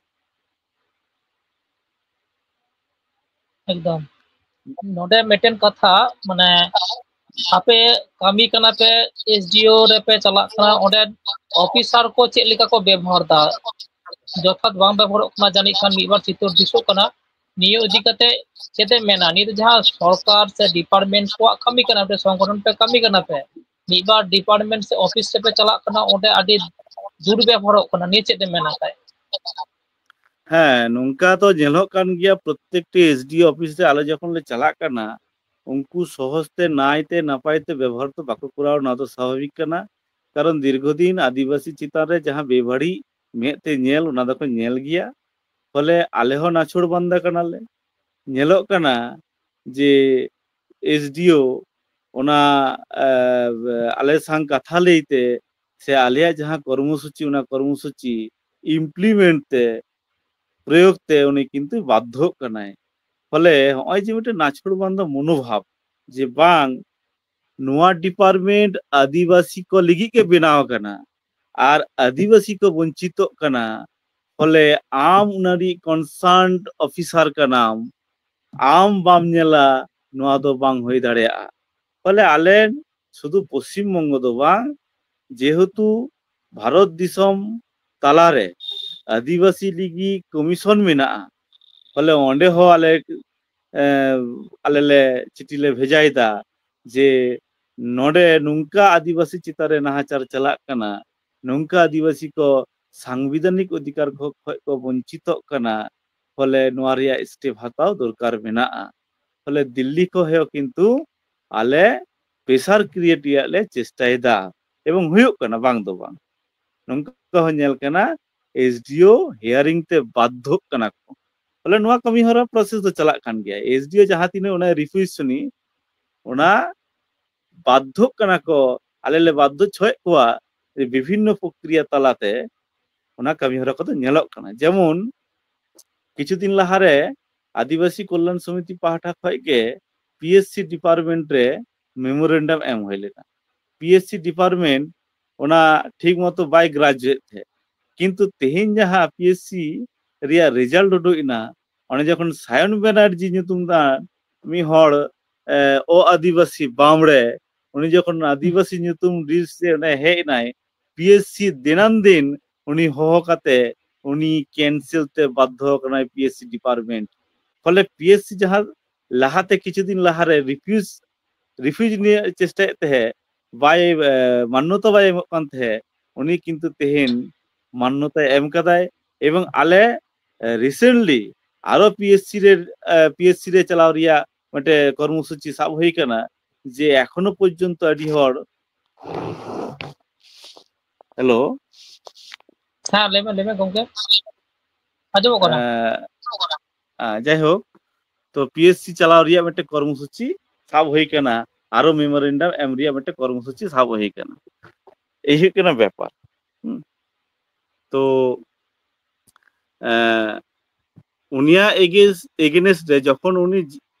ᱮᱠᱫᱚᱢ᱾ ᱱᱚᱰᱮ ᱢᱤᱫᱴᱮᱱ ᱠᱟᱛᱷᱟ, ᱢᱟᱱᱮ ᱟᱯᱮ ᱠᱟᱹᱢᱤ ᱠᱟᱱᱟ ᱯᱮ, ᱮᱥ ᱰᱤ ᱳ ᱨᱮᱯᱮ ᱪᱟᱞᱟᱜ ᱠᱟᱱᱟ, ᱚᱸᱰᱮ ᱚᱯᱷᱤᱥᱟᱨ ᱠᱚ ᱪᱮᱫ ᱞᱮᱠᱟ ᱠᱚ ᱵᱮᱵᱚᱦᱟᱨ ᱫᱟ? ᱡᱚᱛᱷᱟᱛ ᱵᱟᱝ ᱵᱮᱵᱚᱦᱟᱨᱚᱜ ᱠᱟᱱᱟ ᱡᱟᱹᱱᱤᱡ ᱠᱷᱟᱱ, ᱢᱤᱫ ᱵᱟᱨ ᱪᱤᱛᱟᱹᱨ ᱫᱤᱥᱚᱜ ᱠᱟᱱᱟ᱾ ᱱᱤᱭᱟᱹ ᱤᱫᱤ ᱠᱟᱛᱮ ᱪᱮᱫ ᱮᱢ ᱢᱮᱱᱟ? ᱱᱤᱭᱟᱹ ᱫᱚ ᱡᱟᱦᱟᱸ ᱥᱚᱨᱠᱟᱨ ᱥᱮ ᱰᱤᱯᱟᱨᱴᱢᱮᱱᱴ ᱠᱚᱣᱟᱜ ᱠᱟᱹᱢᱤ ᱠᱟᱱᱟ, ᱟᱯᱮ ᱥᱚᱝᱜᱚᱴᱷᱚᱱ ᱯᱮ ᱠᱟᱹᱢᱤ ᱠᱟᱱᱟ ᱯᱮ, ᱢᱤᱫ ᱵᱟᱨ ᱰᱤᱯᱟᱨᱴᱢᱮᱱᱴ ᱥᱮ ᱚᱯᱷᱤᱥ ᱨᱮᱯᱮ ᱪᱟᱞᱟᱜ ᱠᱟᱱᱟ, ᱚᱸᱰᱮ ᱟᱹᱰᱤ ᱫᱩᱨᱵᱮᱵᱚᱦᱟᱨᱚᱜ ᱠᱟᱱᱟ, ᱱᱤᱭᱟᱹ ᱪᱮᱫ ᱮᱢ ᱢᱮᱱᱟ ᱠᱷᱟᱡ? ᱦᱮᱸ, ᱱᱚᱝᱠᱟ ᱫᱚ ᱧᱮᱞᱚᱜ ᱠᱟᱱ ᱜᱮᱭᱟ, ᱯᱨᱚᱛᱮᱠᱴᱤ ᱮᱥᱰᱤ ᱚᱯᱷᱤᱥ ᱨᱮ ᱟᱞᱮ ᱡᱚᱠᱷᱚᱱ ᱞᱮ ᱪᱟᱞᱟᱜ ᱠᱟᱱᱟ, ᱩᱱᱠᱩ ᱥᱚᱦᱚᱡ ᱛᱮ ᱱᱟᱭ ᱛᱮ ᱱᱟᱯᱟᱭ ᱛᱮ ᱵᱮᱵᱚᱦᱟᱨ ᱫᱚ ᱵᱟᱠᱚ ᱠᱚᱨᱟᱣᱟ, ᱱᱚᱣᱟ ᱫᱚ ᱥᱟᱵᱷᱟᱵᱤᱠ ᱠᱟᱱᱟ᱾ ᱠᱟᱨᱚᱱ ᱫᱤᱨᱜᱷᱚᱫᱤᱱ ᱟᱹᱫᱤᱵᱟᱹᱥᱤ ᱪᱮᱛᱟᱱ ᱨᱮ ᱡᱟᱦᱟᱸ ᱵᱮᱵᱟᱹᱲᱤᱡ ᱢᱮᱫ ᱛᱮ ᱧᱮᱞ, ᱚᱱᱟ ᱫᱚᱠᱚ ᱧᱮᱞ ᱜᱮᱭᱟ᱾ ᱯᱷᱚᱞᱮ ᱟᱞᱮ ᱦᱚᱸ ᱱᱟᱪᱷᱚᱲ ᱵᱟᱱᱫᱟ ᱠᱟᱱᱟᱞᱮ᱾ ᱧᱮᱞᱚᱜ ᱠᱟᱱᱟ ᱡᱮ ᱮᱥᱰᱤᱳ ᱚᱱᱟ, ᱮ, ᱟᱞᱮ ᱥᱟᱝ ᱠᱟᱛᱷᱟ ᱞᱟᱹᱭᱛᱮ ᱥᱮ ᱟᱞᱮᱭᱟᱜ ᱡᱟᱦᱟᱸ ᱠᱚᱨᱢᱚᱥᱩᱪᱤ, ᱚᱱᱟ ᱠᱚᱨᱢᱚᱥᱩᱪᱤ ᱤᱢᱯᱞᱤᱢᱮᱱᱴ ᱛᱮ, ᱯᱨᱚᱭᱳᱜᱽ ᱛᱮ ᱩᱱᱤ ᱠᱤᱱᱛᱩ ᱵᱟᱫᱽᱫᱷᱚᱜ ᱠᱟᱱᱟᱭ᱾ ᱯᱷᱚᱞᱮ ᱦᱚᱸᱜᱼᱚᱭ ᱡᱮ ᱢᱤᱫᱴᱮᱱ ᱱᱟᱪᱷᱚᱲ ᱵᱟᱱᱫᱟ ᱢᱚᱱᱳᱵᱷᱟᱵ, ᱡᱮ ᱵᱟᱝ, ᱱᱚᱣᱟ ᱰᱤᱯᱟᱨᱴᱢᱮᱱᱴ ᱟᱹᱫᱤᱵᱟᱹᱥᱤ ᱠᱚ ᱞᱟᱹᱜᱤᱫ ᱜᱮ ᱵᱮᱱᱟᱣ ᱟᱠᱟᱱᱟ ᱟᱨ ᱟᱹᱫᱤᱵᱟᱹᱥᱤ ᱠᱚ ᱵᱚᱧᱪᱤᱛᱚᱜ ᱠᱟᱱᱟ, ᱯᱷᱚᱞᱮ ᱟᱢ ᱚᱱᱟ ᱨᱤᱱᱤᱡ ᱠᱚᱱᱥᱟᱨᱱᱰ ᱚᱯᱷᱤᱥᱟᱨ ᱠᱟᱱᱟᱢ, ᱟᱢ ᱵᱟᱢ ᱧᱮᱞᱟ, ᱱᱚᱣᱟ ᱫᱚ ᱵᱟᱝ ᱦᱩᱭ ᱫᱟᱲᱮᱭᱟᱜᱼᱟ᱾ ᱯᱷᱚᱞᱮ ᱟᱞᱮ ᱥᱩᱫᱷᱩ ᱯᱚᱥᱪᱤᱢ ᱵᱚᱝᱜᱚ ᱫᱚ ᱵᱟᱝ, ᱡᱮᱦᱮᱛᱩ ᱵᱷᱟᱨᱚᱛ ᱫᱤᱥᱚᱢ ᱛᱟᱞᱟᱨᱮ ᱟᱹᱫᱤᱵᱟᱹᱥᱤ ᱞᱟᱹᱜᱤᱫ ᱠᱚᱢᱤᱥᱚᱱ ᱢᱮᱱᱟᱜᱼᱟ, ᱯᱷᱚᱞᱮ ᱚᱸᱰᱮ ᱦᱚᱸ ᱟᱞᱮ, ᱮ, ᱟᱞᱮ ᱞᱮ ᱪᱤᱴᱷᱤ ᱞᱮ ᱵᱷᱮᱡᱟᱭᱮᱫᱟ ᱡᱮ ᱱᱚᱰᱮ ᱱᱚᱝᱠᱟ ᱟᱹᱫᱤᱵᱟᱹᱥᱤ ᱪᱮᱛᱟᱱ ᱨᱮ ᱱᱟᱦᱟᱪᱟᱨ ᱪᱟᱞᱟᱜ ᱠᱟᱱᱟ, ᱱᱚᱝᱠᱟ ᱟᱹᱫᱤᱵᱟᱹᱥᱤ ᱠᱚ ᱥᱟᱝᱵᱤᱫᱷᱟᱱᱤᱠ ᱚᱫᱷᱤᱠᱟᱨ ᱠᱷᱚ-, ᱠᱷᱚᱡ ᱠᱚ ᱵᱚᱧᱪᱤᱛᱚᱜ ᱠᱟᱱᱟ, ᱯᱷᱚᱞᱮ ᱱᱚᱣᱟ ᱨᱮᱭᱟᱜ ᱥᱴᱮᱯ ᱦᱟᱛᱟᱣ ᱫᱚᱨᱠᱟᱨ ᱢᱮᱱᱟᱜᱼᱟ᱾ ᱯᱷᱚᱞᱮ ᱫᱤᱞᱞᱤ ᱠᱷᱚᱱ ᱦᱚᱸ ᱠᱤᱱᱛᱩ ᱟᱞᱮ ᱯᱨᱮᱥᱟᱨ ᱠᱨᱤᱭᱮᱴ ᱨᱮᱭᱟᱜ ᱞᱮ ᱪᱮᱥᱴᱟᱭᱮᱫᱟ ᱮᱵᱚᱝ ᱦᱩᱭᱩᱜ ᱠᱟᱱᱟ, ᱵᱟᱝ ᱫᱚ ᱵᱟᱝ, ᱱᱚᱝᱠᱟ ᱦᱚᱸ ᱧᱮᱞ ᱠᱟᱱᱟ ᱮᱥᱰᱤᱳ ᱦᱤᱭᱟᱨᱤᱝ ᱛᱮ ᱵᱟᱫᱽᱫᱷᱚᱜ ᱠᱟᱱᱟ ᱠᱚ᱾ ᱯᱷᱚᱞᱮ ᱱᱚᱣᱟ ᱠᱟᱹᱢᱤ ᱦᱚᱨᱟ ᱯᱨᱚᱥᱮᱥ ᱫᱚ ᱪᱟᱞᱟᱜ ᱠᱟᱱ ᱜᱮᱭᱟ᱾ ᱮᱥᱰᱤᱳ ᱡᱟᱦᱟᱸ ᱛᱤᱱᱟᱹᱜ ᱚᱱᱟ ᱨᱤᱠᱩᱭᱮᱥᱴ ᱥᱩᱱᱤ, ᱚᱱᱟ ᱵᱟᱫᱽᱫᱷᱚᱜ ᱠᱟᱱᱟ ᱠᱚ, ᱟᱞᱮ ᱞᱮ ᱵᱟᱫᱽᱫᱷᱚ ᱦᱚᱪᱚᱭᱮᱫ ᱠᱚᱣᱟ ᱡᱮ ᱵᱤᱵᱷᱤᱱᱱᱚ ᱯᱨᱚᱠᱨᱤᱭᱟ ᱛᱟᱞᱟᱛᱮ ᱚᱱᱟ ᱠᱟᱹᱢᱤ ᱦᱚᱨᱟ ᱠᱚᱫᱚ ᱧᱮᱞᱚᱜ ᱠᱟᱱᱟ᱾ ᱡᱮᱢᱚᱱ ᱠᱤᱪᱷᱩ ᱫᱤᱱ ᱞᱟᱦᱟᱨᱮ ᱟᱹᱫᱤᱵᱟᱹᱥᱤ ᱠᱚᱞᱭᱟᱱ ᱥᱚᱢᱤᱛᱤ ᱯᱟᱦᱴᱟ ᱠᱷᱚᱱ ᱜᱮ ᱯᱤᱮᱥᱥᱤ ᱰᱤᱯᱟᱨᱴᱢᱮᱱᱴ ᱨᱮ ᱢᱮᱢᱳᱨᱮᱱᱰᱟᱢ ᱮᱢ ᱦᱩᱭ ᱞᱮᱱᱟ᱾ ᱯᱤᱮᱥᱥᱤ ᱰᱤᱯᱟᱨᱴᱢᱮᱱᱴ ᱚᱱᱟ ᱴᱷᱤᱠ ᱢᱚᱛᱚ ᱵᱟᱭ ᱜᱨᱟᱡᱩᱭᱮᱴ ᱛᱟᱦᱮᱸᱫ, ᱠᱤᱱᱛᱩ ᱛᱮᱦᱮᱧ ᱡᱟᱦᱟᱸ ᱯᱤᱮᱥᱥᱤ ᱨᱮᱭᱟᱜ ᱨᱮᱡᱟᱞᱴ ᱩᱰᱩᱠ ᱮᱱᱟ, ᱚᱸᱰᱮ ᱡᱚᱠᱷᱚᱱ ᱥᱟᱭᱚᱱ ᱵᱮᱱᱟᱨᱡᱤ ᱧᱩᱛᱩᱢ ᱫᱟᱱ ᱢᱤᱫ ᱦᱚᱲ, ᱮ, ᱚ ᱟᱹᱫᱤᱵᱟᱹᱥᱤ ᱵᱟᱢᱲᱮ, ᱩᱱᱤ ᱡᱚᱠᱷᱚᱱ ᱟᱹᱫᱤᱵᱟᱹᱥᱤ ᱧᱩᱛᱩᱢ ᱞᱤᱥᱴ ᱨᱮ ᱚᱸᱰᱮ ᱦᱮᱡ ᱮᱱᱟᱭ, ᱯᱤᱮᱥᱥᱤ ᱫᱤᱱᱟᱱ ᱫᱤᱱ ᱩᱱᱤ ᱦᱚᱦᱚ ᱠᱟᱛᱮ ᱩᱱᱤ ᱠᱮᱱᱥᱮᱞ ᱛᱮ ᱵᱟᱫᱽᱫᱷᱚ ᱟᱠᱟᱱᱟᱭ ᱯᱤᱮᱥᱥᱤ ᱰᱤᱯᱟᱨᱴᱢᱮᱱᱴ᱾ ᱯᱷᱚᱞᱮ ᱯᱤᱮᱥᱥᱤ ᱡᱟᱦᱟᱸ ᱞᱟᱦᱟᱛᱮ ᱠᱤᱪᱷᱩ ᱫᱤᱱ ᱞᱟᱦᱟᱨᱮ ᱨᱤᱯᱷᱤᱭᱩᱡᱽ ᱨᱤᱯᱷᱤᱭᱩᱡᱽ ᱱᱤᱭᱮ ᱪᱮᱥᱴᱟᱭᱮᱫ ᱛᱟᱦᱮᱸᱫ, ᱵᱟᱭ ᱮ, ᱢᱟᱱᱱᱚᱛᱟ ᱵᱟᱭ ᱮᱢᱚᱜ ᱠᱟᱱ ᱛᱟᱦᱮᱸᱫ, ᱩᱱᱤ ᱠᱤᱱᱛᱩ ᱛᱮᱦᱮᱧ ᱢᱟᱱᱱᱚᱛᱟᱭ ᱮᱢ ᱠᱟᱫᱟᱭ᱾ ᱮᱵᱚᱝ ᱟᱞᱮ ᱨᱤᱥᱮᱱᱴᱞᱤ ᱟᱨᱚ ᱯᱤᱮᱥᱥᱤ ᱨᱮ ᱯᱤᱮᱥᱥᱤ ᱨᱮ ᱪᱟᱞᱟᱣ ᱨᱮᱭᱟᱜ ᱢᱤᱫᱴᱮᱱ ᱠᱚᱨᱢᱚᱥᱩᱪᱤ ᱥᱟᱵ ᱦᱩᱭ ᱠᱟᱱᱟ, ᱡᱮ ᱮᱠᱷᱚᱱᱳ ᱯᱚᱨᱡᱚᱱᱛᱚ ᱟᱹᱰᱤ ᱦᱚᱲ ᱦᱮᱞᱳ ᱦᱮᱸ ᱞᱟᱹᱭ ᱢᱮ ᱞᱟᱹᱭ ᱢᱮ ᱜᱚᱝᱠᱮ, ᱟᱸᱡᱚᱢᱚᱜ ᱠᱟᱱᱟ᱾ ᱡᱟᱭᱦᱳᱠ, ᱛᱚ ᱯᱤᱮᱥᱥᱤ ᱪᱟᱞᱟᱣ ᱨᱮᱭᱟᱜ ᱢᱤᱫᱴᱮᱱ ᱠᱚᱨᱢᱚᱥᱩᱪᱤ ᱥᱟᱵ ᱦᱩᱭ ᱠᱟᱱᱟ, ᱟᱨᱚ ᱢᱮᱢᱳᱨᱮᱱᱰᱟᱢ ᱮᱢ ᱨᱮᱭᱟᱜ ᱢᱤᱫᱴᱮᱱ ᱠᱚᱨᱢᱚᱥᱩᱪᱤ ᱥᱟᱵ ᱦᱩᱭ ᱠᱟᱱᱟ᱾ ᱮᱭ ᱦᱩᱭᱩᱜ ᱠᱟᱱᱟ ᱵᱮᱯᱟᱨ᱾ ᱦᱩᱸ᱾ ᱛᱚ ᱮᱸ, ᱩᱱᱤᱭᱟᱜ ᱮᱜᱮᱱᱥᱴ ᱨᱮ ᱡᱚᱠᱷᱚᱱ ᱩᱱᱤ,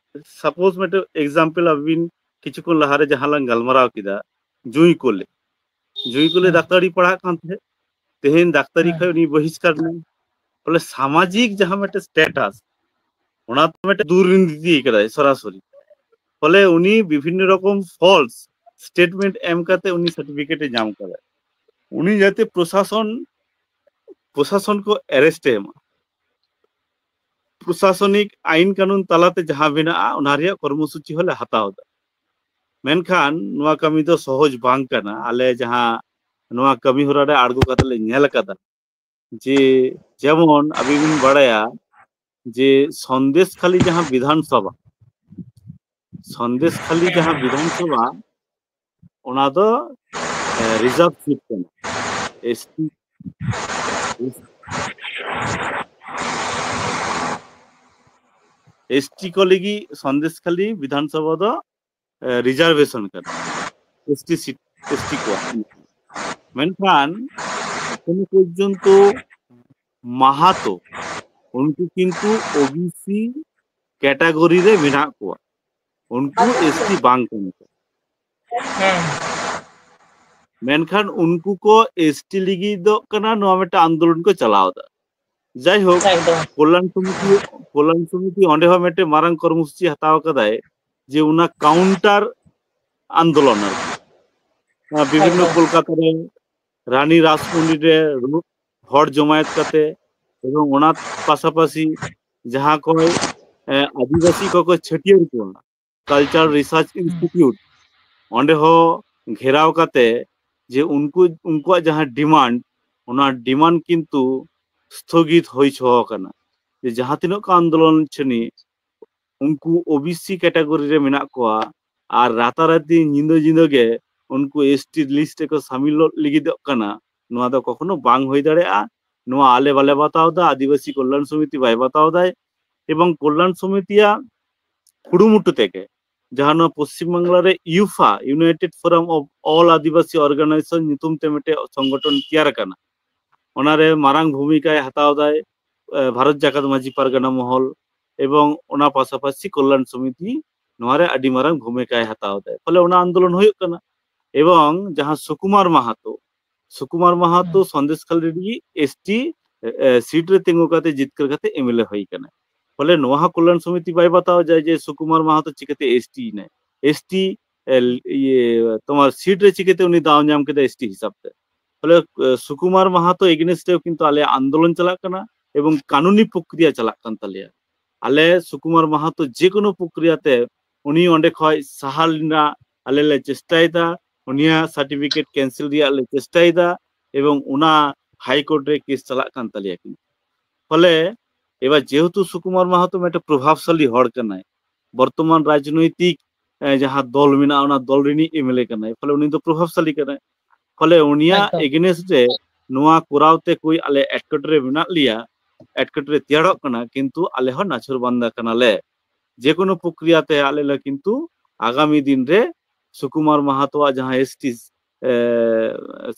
ᱥᱟᱯᱳᱡ ᱢᱤᱫᱴᱮᱱ ᱮᱠᱡᱟᱢᱯᱮᱞ, ᱟᱹᱵᱤᱱ ᱠᱤᱪᱷᱩ ᱠᱷᱚᱱ ᱞᱟᱦᱟᱨᱮ ᱡᱟᱦᱟᱸ ᱞᱟᱝ ᱜᱟᱞᱢᱟᱨᱟᱣ ᱠᱮᱫᱟ, ᱡᱩᱭ ᱠᱚᱞᱮ ᱡᱩᱭ ᱠᱚᱞᱮ ᱰᱟᱠᱛᱟᱨᱤ ᱯᱟᱲᱦᱟᱜ ᱠᱟᱱ ᱛᱟᱦᱮᱸᱫ, ᱛᱮᱦᱮᱧ ᱰᱟᱠᱛᱟᱨᱤ ᱠᱷᱚᱱ ᱩᱱᱤ ᱵᱚᱦᱤᱥᱠᱟᱨ ᱮᱱᱟᱭ᱾ ᱵᱚᱞᱮ ᱥᱟᱢᱟᱡᱤᱠ ᱡᱟᱦᱟᱸ ᱢᱤᱫᱴᱮᱱ ᱥᱴᱮᱴᱟᱥ, ᱚᱱᱟ ᱫᱚ ᱢᱤᱫᱴᱮᱱ ᱫᱩᱨᱱᱤᱛᱤ ᱠᱟᱫᱟᱭ ᱥᱚᱨᱟᱥᱚᱨᱤ᱾ ᱯᱷᱚᱞᱮ ᱩᱱᱤ ᱵᱤᱵᱷᱤᱱᱱᱚ ᱨᱚᱠᱚᱢ ᱯᱷᱚᱞᱥ ᱥᱴᱮᱴᱢᱮᱱᱴ ᱮᱢ ᱠᱟᱛᱮ ᱩᱱᱤ ᱥᱟᱨᱴᱤᱯᱷᱤᱠᱮᱴ ᱮ ᱧᱟᱢ ᱠᱟᱫᱟ᱾ ᱩᱱᱤ ᱡᱟᱛᱮ ᱯᱨᱚᱥᱟᱥᱚᱱ ᱯᱨᱚᱥᱟᱥᱚᱱ ᱠᱚ ᱮᱨᱮᱥᱴ ᱮ ᱮᱢᱟ, ᱯᱨᱚᱥᱟᱥᱚᱱᱤᱠ ᱟᱭᱤᱱ ᱠᱟᱹᱱᱩᱱ ᱛᱟᱞᱟᱛᱮ ᱡᱟᱦᱟᱸ ᱢᱮᱱᱟᱜᱼᱟ, ᱚᱱᱟ ᱨᱮᱭᱟᱜ ᱠᱚᱨᱢᱚᱥᱩᱪᱤ ᱦᱚᱸᱞᱮ ᱦᱟᱛᱟᱣ ᱮᱫᱟ᱾ ᱢᱮᱱᱠᱷᱟᱱ ᱱᱚᱣᱟ ᱠᱟᱹᱢᱤ ᱫᱚ ᱥᱚᱦᱚᱡ ᱵᱟᱝ ᱠᱟᱱᱟ᱾ ᱟᱞᱮ ᱡᱟᱦᱟᱸ ᱱᱚᱣᱟ ᱠᱟᱹᱢᱤ ᱦᱚᱨᱟ ᱨᱮ ᱟᱬᱜᱚ ᱠᱟᱛᱮ ᱞᱮ ᱧᱮᱞ ᱟᱠᱟᱫᱟ ᱡᱮ, ᱡᱮᱢᱚᱱ ᱟᱵᱤᱱ ᱵᱤᱱ ᱵᱟᱲᱟᱭᱟ ᱡᱮ ᱥᱚᱱᱫᱮᱥ ᱠᱷᱟᱞᱤ ᱡᱟᱦᱟᱸ ᱵᱤᱫᱷᱟᱱ ᱥᱚᱵᱷᱟ, ᱥᱚᱱᱫᱮᱥ ᱠᱷᱟᱞᱤ ᱡᱟᱦᱟᱸ ᱵᱤᱫᱷᱟᱱ ᱥᱚᱵᱷᱟ, ᱚᱱᱟ ᱫᱚ ᱨᱤᱡᱟᱨᱵᱷ ᱥᱤᱴ ᱠᱟᱱᱟ᱾ ᱮᱥᱴᱤ ᱮᱥᱴᱤ ᱠᱚ ᱞᱟᱹᱜᱤᱫ ᱥᱚᱱᱫᱮᱥ ᱠᱷᱟᱞᱤ ᱵᱤᱫᱷᱟᱱ ᱥᱚᱵᱷᱟ ᱫᱚ ᱨᱤᱡᱟᱨᱵᱷᱮᱥᱚᱱ ᱠᱟᱱᱟ, ᱮᱥᱴᱤ ᱥᱤᱴ, ᱮᱥᱴᱤ ᱠᱚᱣᱟᱜ᱾ ᱢᱮᱱᱠᱷᱟᱱ ᱮᱠᱷᱚᱱᱳ ᱯᱚᱨᱡᱚᱱᱛᱚ ᱢᱟᱦᱟᱛᱚ ᱩᱱᱠᱩ ᱠᱤᱱᱛᱩ ᱳᱵᱤᱥᱤ ᱠᱮᱴᱟᱜᱚᱨᱤ ᱨᱮ ᱢᱮᱱᱟᱜ ᱠᱚᱣᱟ, ᱩᱱᱠᱩ ᱮᱥᱴᱤ ᱵᱟᱝ ᱠᱟᱱᱟ ᱠᱚ᱾ ᱦᱮᱸ ᱢᱮᱱᱠᱷᱟᱱ ᱩᱱᱠᱩ ᱠᱚ ᱮᱥᱴᱤ ᱞᱟᱹᱜᱤᱫᱚᱜ ᱠᱟᱱᱟ, ᱱᱚᱣᱟ ᱢᱤᱫᱴᱟᱝ ᱟᱱᱫᱳᱞᱚᱱ ᱠᱚ ᱪᱟᱞᱟᱣ ᱮᱫᱟ᱾ ᱡᱟᱭᱦᱳᱠ, ᱮᱠᱫᱚᱢ ᱠᱚᱞᱭᱟᱱ ᱥᱚᱢᱤᱛᱤ ᱠᱚᱞᱭᱟᱱ ᱥᱚᱢᱤᱛᱤ ᱚᱸᱰᱮ ᱦᱚᱸ ᱢᱤᱫᱴᱮᱱ ᱢᱟᱨᱟᱝ ᱠᱚᱨᱢᱚᱥᱩᱪᱤ ᱦᱟᱛᱟᱣ ᱠᱟᱫᱟᱭ ᱡᱮ ᱚᱱᱟ ᱠᱟᱣᱩᱱᱴᱟᱨ ᱟᱱᱫᱳᱞᱚᱱ ᱟᱨᱠᱤ᱾ ᱱᱚᱣᱟ ᱵᱤᱵᱷᱤᱱᱱᱚ ᱮᱠᱫᱚᱢ᱾ ᱠᱳᱞᱠᱟᱛᱟ ᱨᱮ ᱨᱟᱱᱤ ᱨᱟᱥᱢᱚᱱᱰᱤ ᱨᱮ ᱦᱚᱲ ᱡᱚᱢᱟᱭᱮᱛ ᱠᱟᱛᱮ, ᱮᱵᱚᱝ ᱚᱱᱟ ᱯᱟᱥᱟᱯᱟᱥᱤ ᱡᱟᱦᱟᱸ ᱠᱚ ᱮ, ᱟᱹᱫᱤᱵᱟᱹᱥᱤ ᱠᱚᱠᱚ ᱪᱷᱟᱹᱴᱭᱟᱹᱨ ᱠᱚᱣᱟ, ᱠᱟᱞᱪᱟᱨ ᱨᱤᱥᱟᱨᱪ ᱤᱱᱥᱴᱤᱴᱤᱭᱩᱴ, ᱚᱸᱰᱮ ᱦᱚᱸ ᱜᱷᱮᱨᱟᱣ ᱠᱟᱛᱮ ᱡᱮ ᱩᱱᱠᱩ, ᱩᱱᱠᱩᱣᱟᱜ ᱡᱟᱦᱟᱸ ᱰᱤᱢᱟᱱᱰ, ᱚᱱᱟ ᱰᱤᱢᱟᱱᱰ ᱠᱤᱱᱛᱩ ᱥᱛᱷᱚᱜᱤᱛ ᱦᱩᱭ ᱦᱚᱪᱚ ᱟᱠᱟᱱᱟ᱾ ᱡᱮ ᱡᱟᱦᱟᱸ ᱛᱤᱱᱟᱹᱜ ᱠᱚ ᱟᱱᱫᱳᱞᱚᱱ ᱪᱷᱟᱹᱱᱤ, ᱩᱱᱠᱩ ᱳᱵᱤᱥᱤ ᱠᱮᱴᱟᱜᱚᱨᱤ ᱨᱮ ᱢᱮᱱᱟᱜ ᱠᱚᱣᱟ, ᱟᱨ ᱨᱟᱛᱟᱨᱟᱛᱤ ᱧᱤᱫᱟᱹ ᱧᱤᱫᱟᱹ ᱜᱮ ᱩᱱᱠᱩ ᱮᱥᱴᱤ ᱞᱤᱥᱴ ᱨᱮᱠᱚ ᱥᱟᱢᱤᱞᱚᱜ ᱞᱟᱹᱜᱤᱫᱚᱜ ᱠᱟᱱᱟ, ᱱᱚᱣᱟ ᱫᱚ ᱠᱚᱠᱷᱚᱱᱳ ᱵᱟᱝ ᱦᱩᱭ ᱫᱟᱲᱮᱭᱟᱜᱼᱟ᱾ ᱱᱚᱣᱟ ᱟᱞᱮ ᱵᱟᱞᱮ ᱵᱟᱛᱟᱣ ᱮᱫᱟ, ᱟᱹᱫᱤᱵᱟᱹᱥᱤ ᱠᱚᱞᱭᱟᱱ ᱥᱚᱢᱤᱛᱤ ᱵᱟᱭ ᱵᱟᱛᱟᱣ ᱮᱫᱟᱭ᱾ ᱮᱵᱚᱝ ᱠᱚᱞᱭᱟᱱ ᱥᱚᱢᱤᱛᱤᱭᱟᱜ ᱠᱩᱨᱩᱢᱩᱴᱩ ᱛᱮᱜᱮ ᱡᱟᱦᱟᱸ ᱱᱚᱣᱟ ᱯᱚᱥᱪᱤᱢ ᱵᱟᱝᱞᱟ ᱨᱮ ᱤᱭᱩᱯᱷᱟ, United Forum of All Adivasi Organization ᱧᱩᱛᱩᱢ ᱛᱮ ᱢᱤᱫᱴᱮᱱ ᱥᱚᱝᱜᱚᱴᱷᱚᱱ ᱛᱮᱭᱟᱨ ᱟᱠᱟᱱᱟ, ᱚᱱᱟᱨᱮ ᱢᱟᱨᱟᱝ ᱵᱷᱩᱢᱤᱠᱟᱭ ᱦᱟᱛᱟᱣ ᱫᱟᱭ, ᱮ, ᱵᱷᱟᱨᱚᱛ ᱡᱟᱠᱟᱛ ᱢᱟᱹᱡᱷᱤ ᱯᱟᱨᱜᱟᱱᱟ ᱢᱚᱦᱚᱞ ᱮᱵᱚᱝ ᱚᱱᱟ ᱯᱟᱥᱟᱯᱟᱥᱤ ᱠᱚᱞᱭᱟᱱ ᱥᱚᱢᱤᱛᱤ ᱱᱚᱣᱟᱨᱮ ᱟᱹᱰᱤ ᱢᱟᱨᱟᱝ ᱵᱷᱩᱢᱤᱠᱟᱭ ᱦᱟᱛᱟᱣ ᱫᱟᱭ᱾ ᱯᱷᱚᱞᱮ ᱚᱱᱟ ᱟᱱᱫᱳᱞᱚᱱ ᱦᱩᱭᱩᱜ ᱠᱟᱱᱟ᱾ ᱮᱵᱚᱝ ᱡᱟᱦᱟᱸ ᱥᱩᱠᱩᱢᱟᱨ ᱢᱟᱦᱟᱛᱚ, ᱥᱩᱠᱩᱢᱟᱨ ᱢᱟᱦᱟᱛᱚ ᱦᱩᱸ᱾ ᱥᱚᱱᱫᱮᱥ ᱠᱷᱟᱞ ᱨᱮ, ᱮ, ᱥᱤᱴ ᱨᱮ ᱛᱤᱸᱜᱩ ᱠᱟᱛᱮ ᱡᱤᱛᱠᱟᱹᱨ ᱠᱟᱛᱮ ᱮᱢᱮᱞᱮ ᱦᱩᱭ ᱠᱟᱱᱟ᱾ ᱯᱷᱚᱞᱮ ᱱᱚᱣᱟ ᱦᱚᱸ ᱠᱚᱞᱭᱟᱱ ᱥᱚᱢᱤᱛᱤ ᱵᱟᱭ ᱵᱟᱛᱟᱣ ᱡᱟᱭ ᱡᱮ ᱥᱩᱠᱩᱢᱟᱨ ᱢᱟᱦᱟᱛᱚ ᱪᱤᱠᱟᱹᱛᱮ ᱮᱥᱴᱤ ᱭᱮᱱᱟᱭ, ᱮᱥᱴᱤ, ᱮ, ᱤᱭᱟᱹ, ᱛᱳᱢᱟᱨ ᱥᱤᱴ ᱨᱮ ᱪᱤᱠᱟᱹᱛᱮ ᱩᱱᱤ ᱫᱟᱣ ᱧᱟᱢ ᱠᱮᱫᱟ ᱮᱥᱴᱤ ᱦᱤᱥᱟᱵ ᱛᱮ᱾ ᱯᱷᱚᱞᱮ, ᱮ, ᱥᱩᱠᱩᱢᱟᱨ ᱢᱟᱦᱟᱛᱚ against ᱨᱮ ᱠᱤᱱᱛᱩ ᱟᱞᱮᱭᱟᱜ ᱟᱱᱫᱳᱞᱚᱱ ᱪᱟᱞᱟᱜ ᱠᱟᱱᱟ ᱮᱵᱚᱝ ᱠᱟᱹᱱᱩᱱᱤ ᱯᱨᱚᱠᱨᱤᱭᱟ ᱪᱟᱞᱟᱜ ᱠᱟᱱ ᱛᱟᱞᱮᱭᱟ᱾ ᱟᱞᱮ ᱥᱩᱠᱩᱢᱟᱨ ᱢᱟᱦᱟᱛᱚ ᱡᱮᱠᱳᱱᱳ ᱯᱨᱚᱠᱨᱤᱭᱟ ᱛᱮ ᱩᱱᱤ ᱚᱸᱰᱮ ᱠᱷᱚᱱ ᱥᱟᱦᱟ ᱨᱮᱱᱟᱜ ᱟᱞᱮ ᱞᱮ ᱪᱮᱥᱴᱟᱭᱮᱫᱟ, ᱩᱱᱤᱭᱟᱜ ᱥᱟᱨᱴᱤᱯᱷᱤᱠᱮᱴ ᱠᱮᱱᱥᱮᱞ ᱨᱮᱭᱟᱜ ᱞᱮ ᱪᱮᱥᱴᱟᱭᱮᱫᱟ ᱮᱵᱚᱝ ᱚᱱᱟ ᱦᱟᱭ ᱠᱳᱨᱴ ᱨᱮ ᱠᱮᱥ ᱪᱟᱞᱟᱜ ᱠᱟᱱ ᱛᱟᱞᱮᱭᱟ᱾ ᱠᱤᱱᱛᱩ ᱯᱷᱚᱞᱮ ᱮᱵᱟᱨ ᱡᱮᱦᱮᱛᱩ ᱥᱩᱠᱩᱢᱟᱨ ᱢᱟᱦᱟᱛᱚ ᱢᱤᱫᱴᱮᱱ ᱯᱨᱚᱵᱷᱟᱵᱽᱥᱟᱞᱤ ᱦᱚᱲ ᱠᱟᱱᱟᱭ, ᱵᱚᱨᱛᱚᱢᱟᱱ ᱨᱟᱡᱽᱱᱳᱭᱛᱤᱠ, ᱮ, ᱡᱟᱦᱟᱸ ᱫᱚᱞ ᱢᱮᱱᱟᱜᱼᱟ ᱚᱱᱟ ᱫᱚᱞ ᱨᱤᱱᱤᱡ ᱮᱢᱮᱞᱮ ᱠᱟᱱᱟᱭ, ᱯᱷᱚᱞᱮ ᱩᱱᱤ ᱫᱚ ᱯᱨᱚᱵᱷᱟᱵᱽᱥᱟᱞᱤ ᱠᱟᱱᱟᱭ᱾ ᱯᱷᱚᱞᱮ ᱩᱱᱤᱭᱟᱜ ᱮᱠᱫᱚᱢ᱾ Against ᱨᱮ ᱱᱚᱣᱟ ᱠᱚᱨᱟᱣ ᱛᱮ ᱠᱚᱭ ᱟᱞᱮ ᱮᱴᱠᱮᱴᱚᱬᱮ ᱢᱮᱱᱟᱜ ᱞᱮᱭᱟ, ᱮᱴᱠᱮᱴᱚᱬᱮ ᱛᱮᱭᱟᱨᱚᱜ ᱠᱟᱱᱟ, ᱠᱤᱱᱛᱩ ᱟᱞᱮ ᱦᱚᱸ ᱱᱟᱪᱩᱨ ᱵᱟᱱᱫᱟ ᱠᱟᱱᱟᱞᱮ᱾ ᱡᱮᱠᱳᱱᱳ ᱯᱨᱚᱠᱨᱤᱭᱟ ᱛᱮ ᱟᱞᱮ ᱞᱮ ᱠᱤᱱᱛᱩ ᱟᱜᱟᱢᱤ ᱫᱤᱱ ᱨᱮ ᱥᱩᱠᱩᱢᱟᱨ ᱢᱟᱦᱟᱛᱚᱣᱟᱜ ᱡᱟᱦᱟᱸ ᱮᱥᱴᱤ, ᱮ,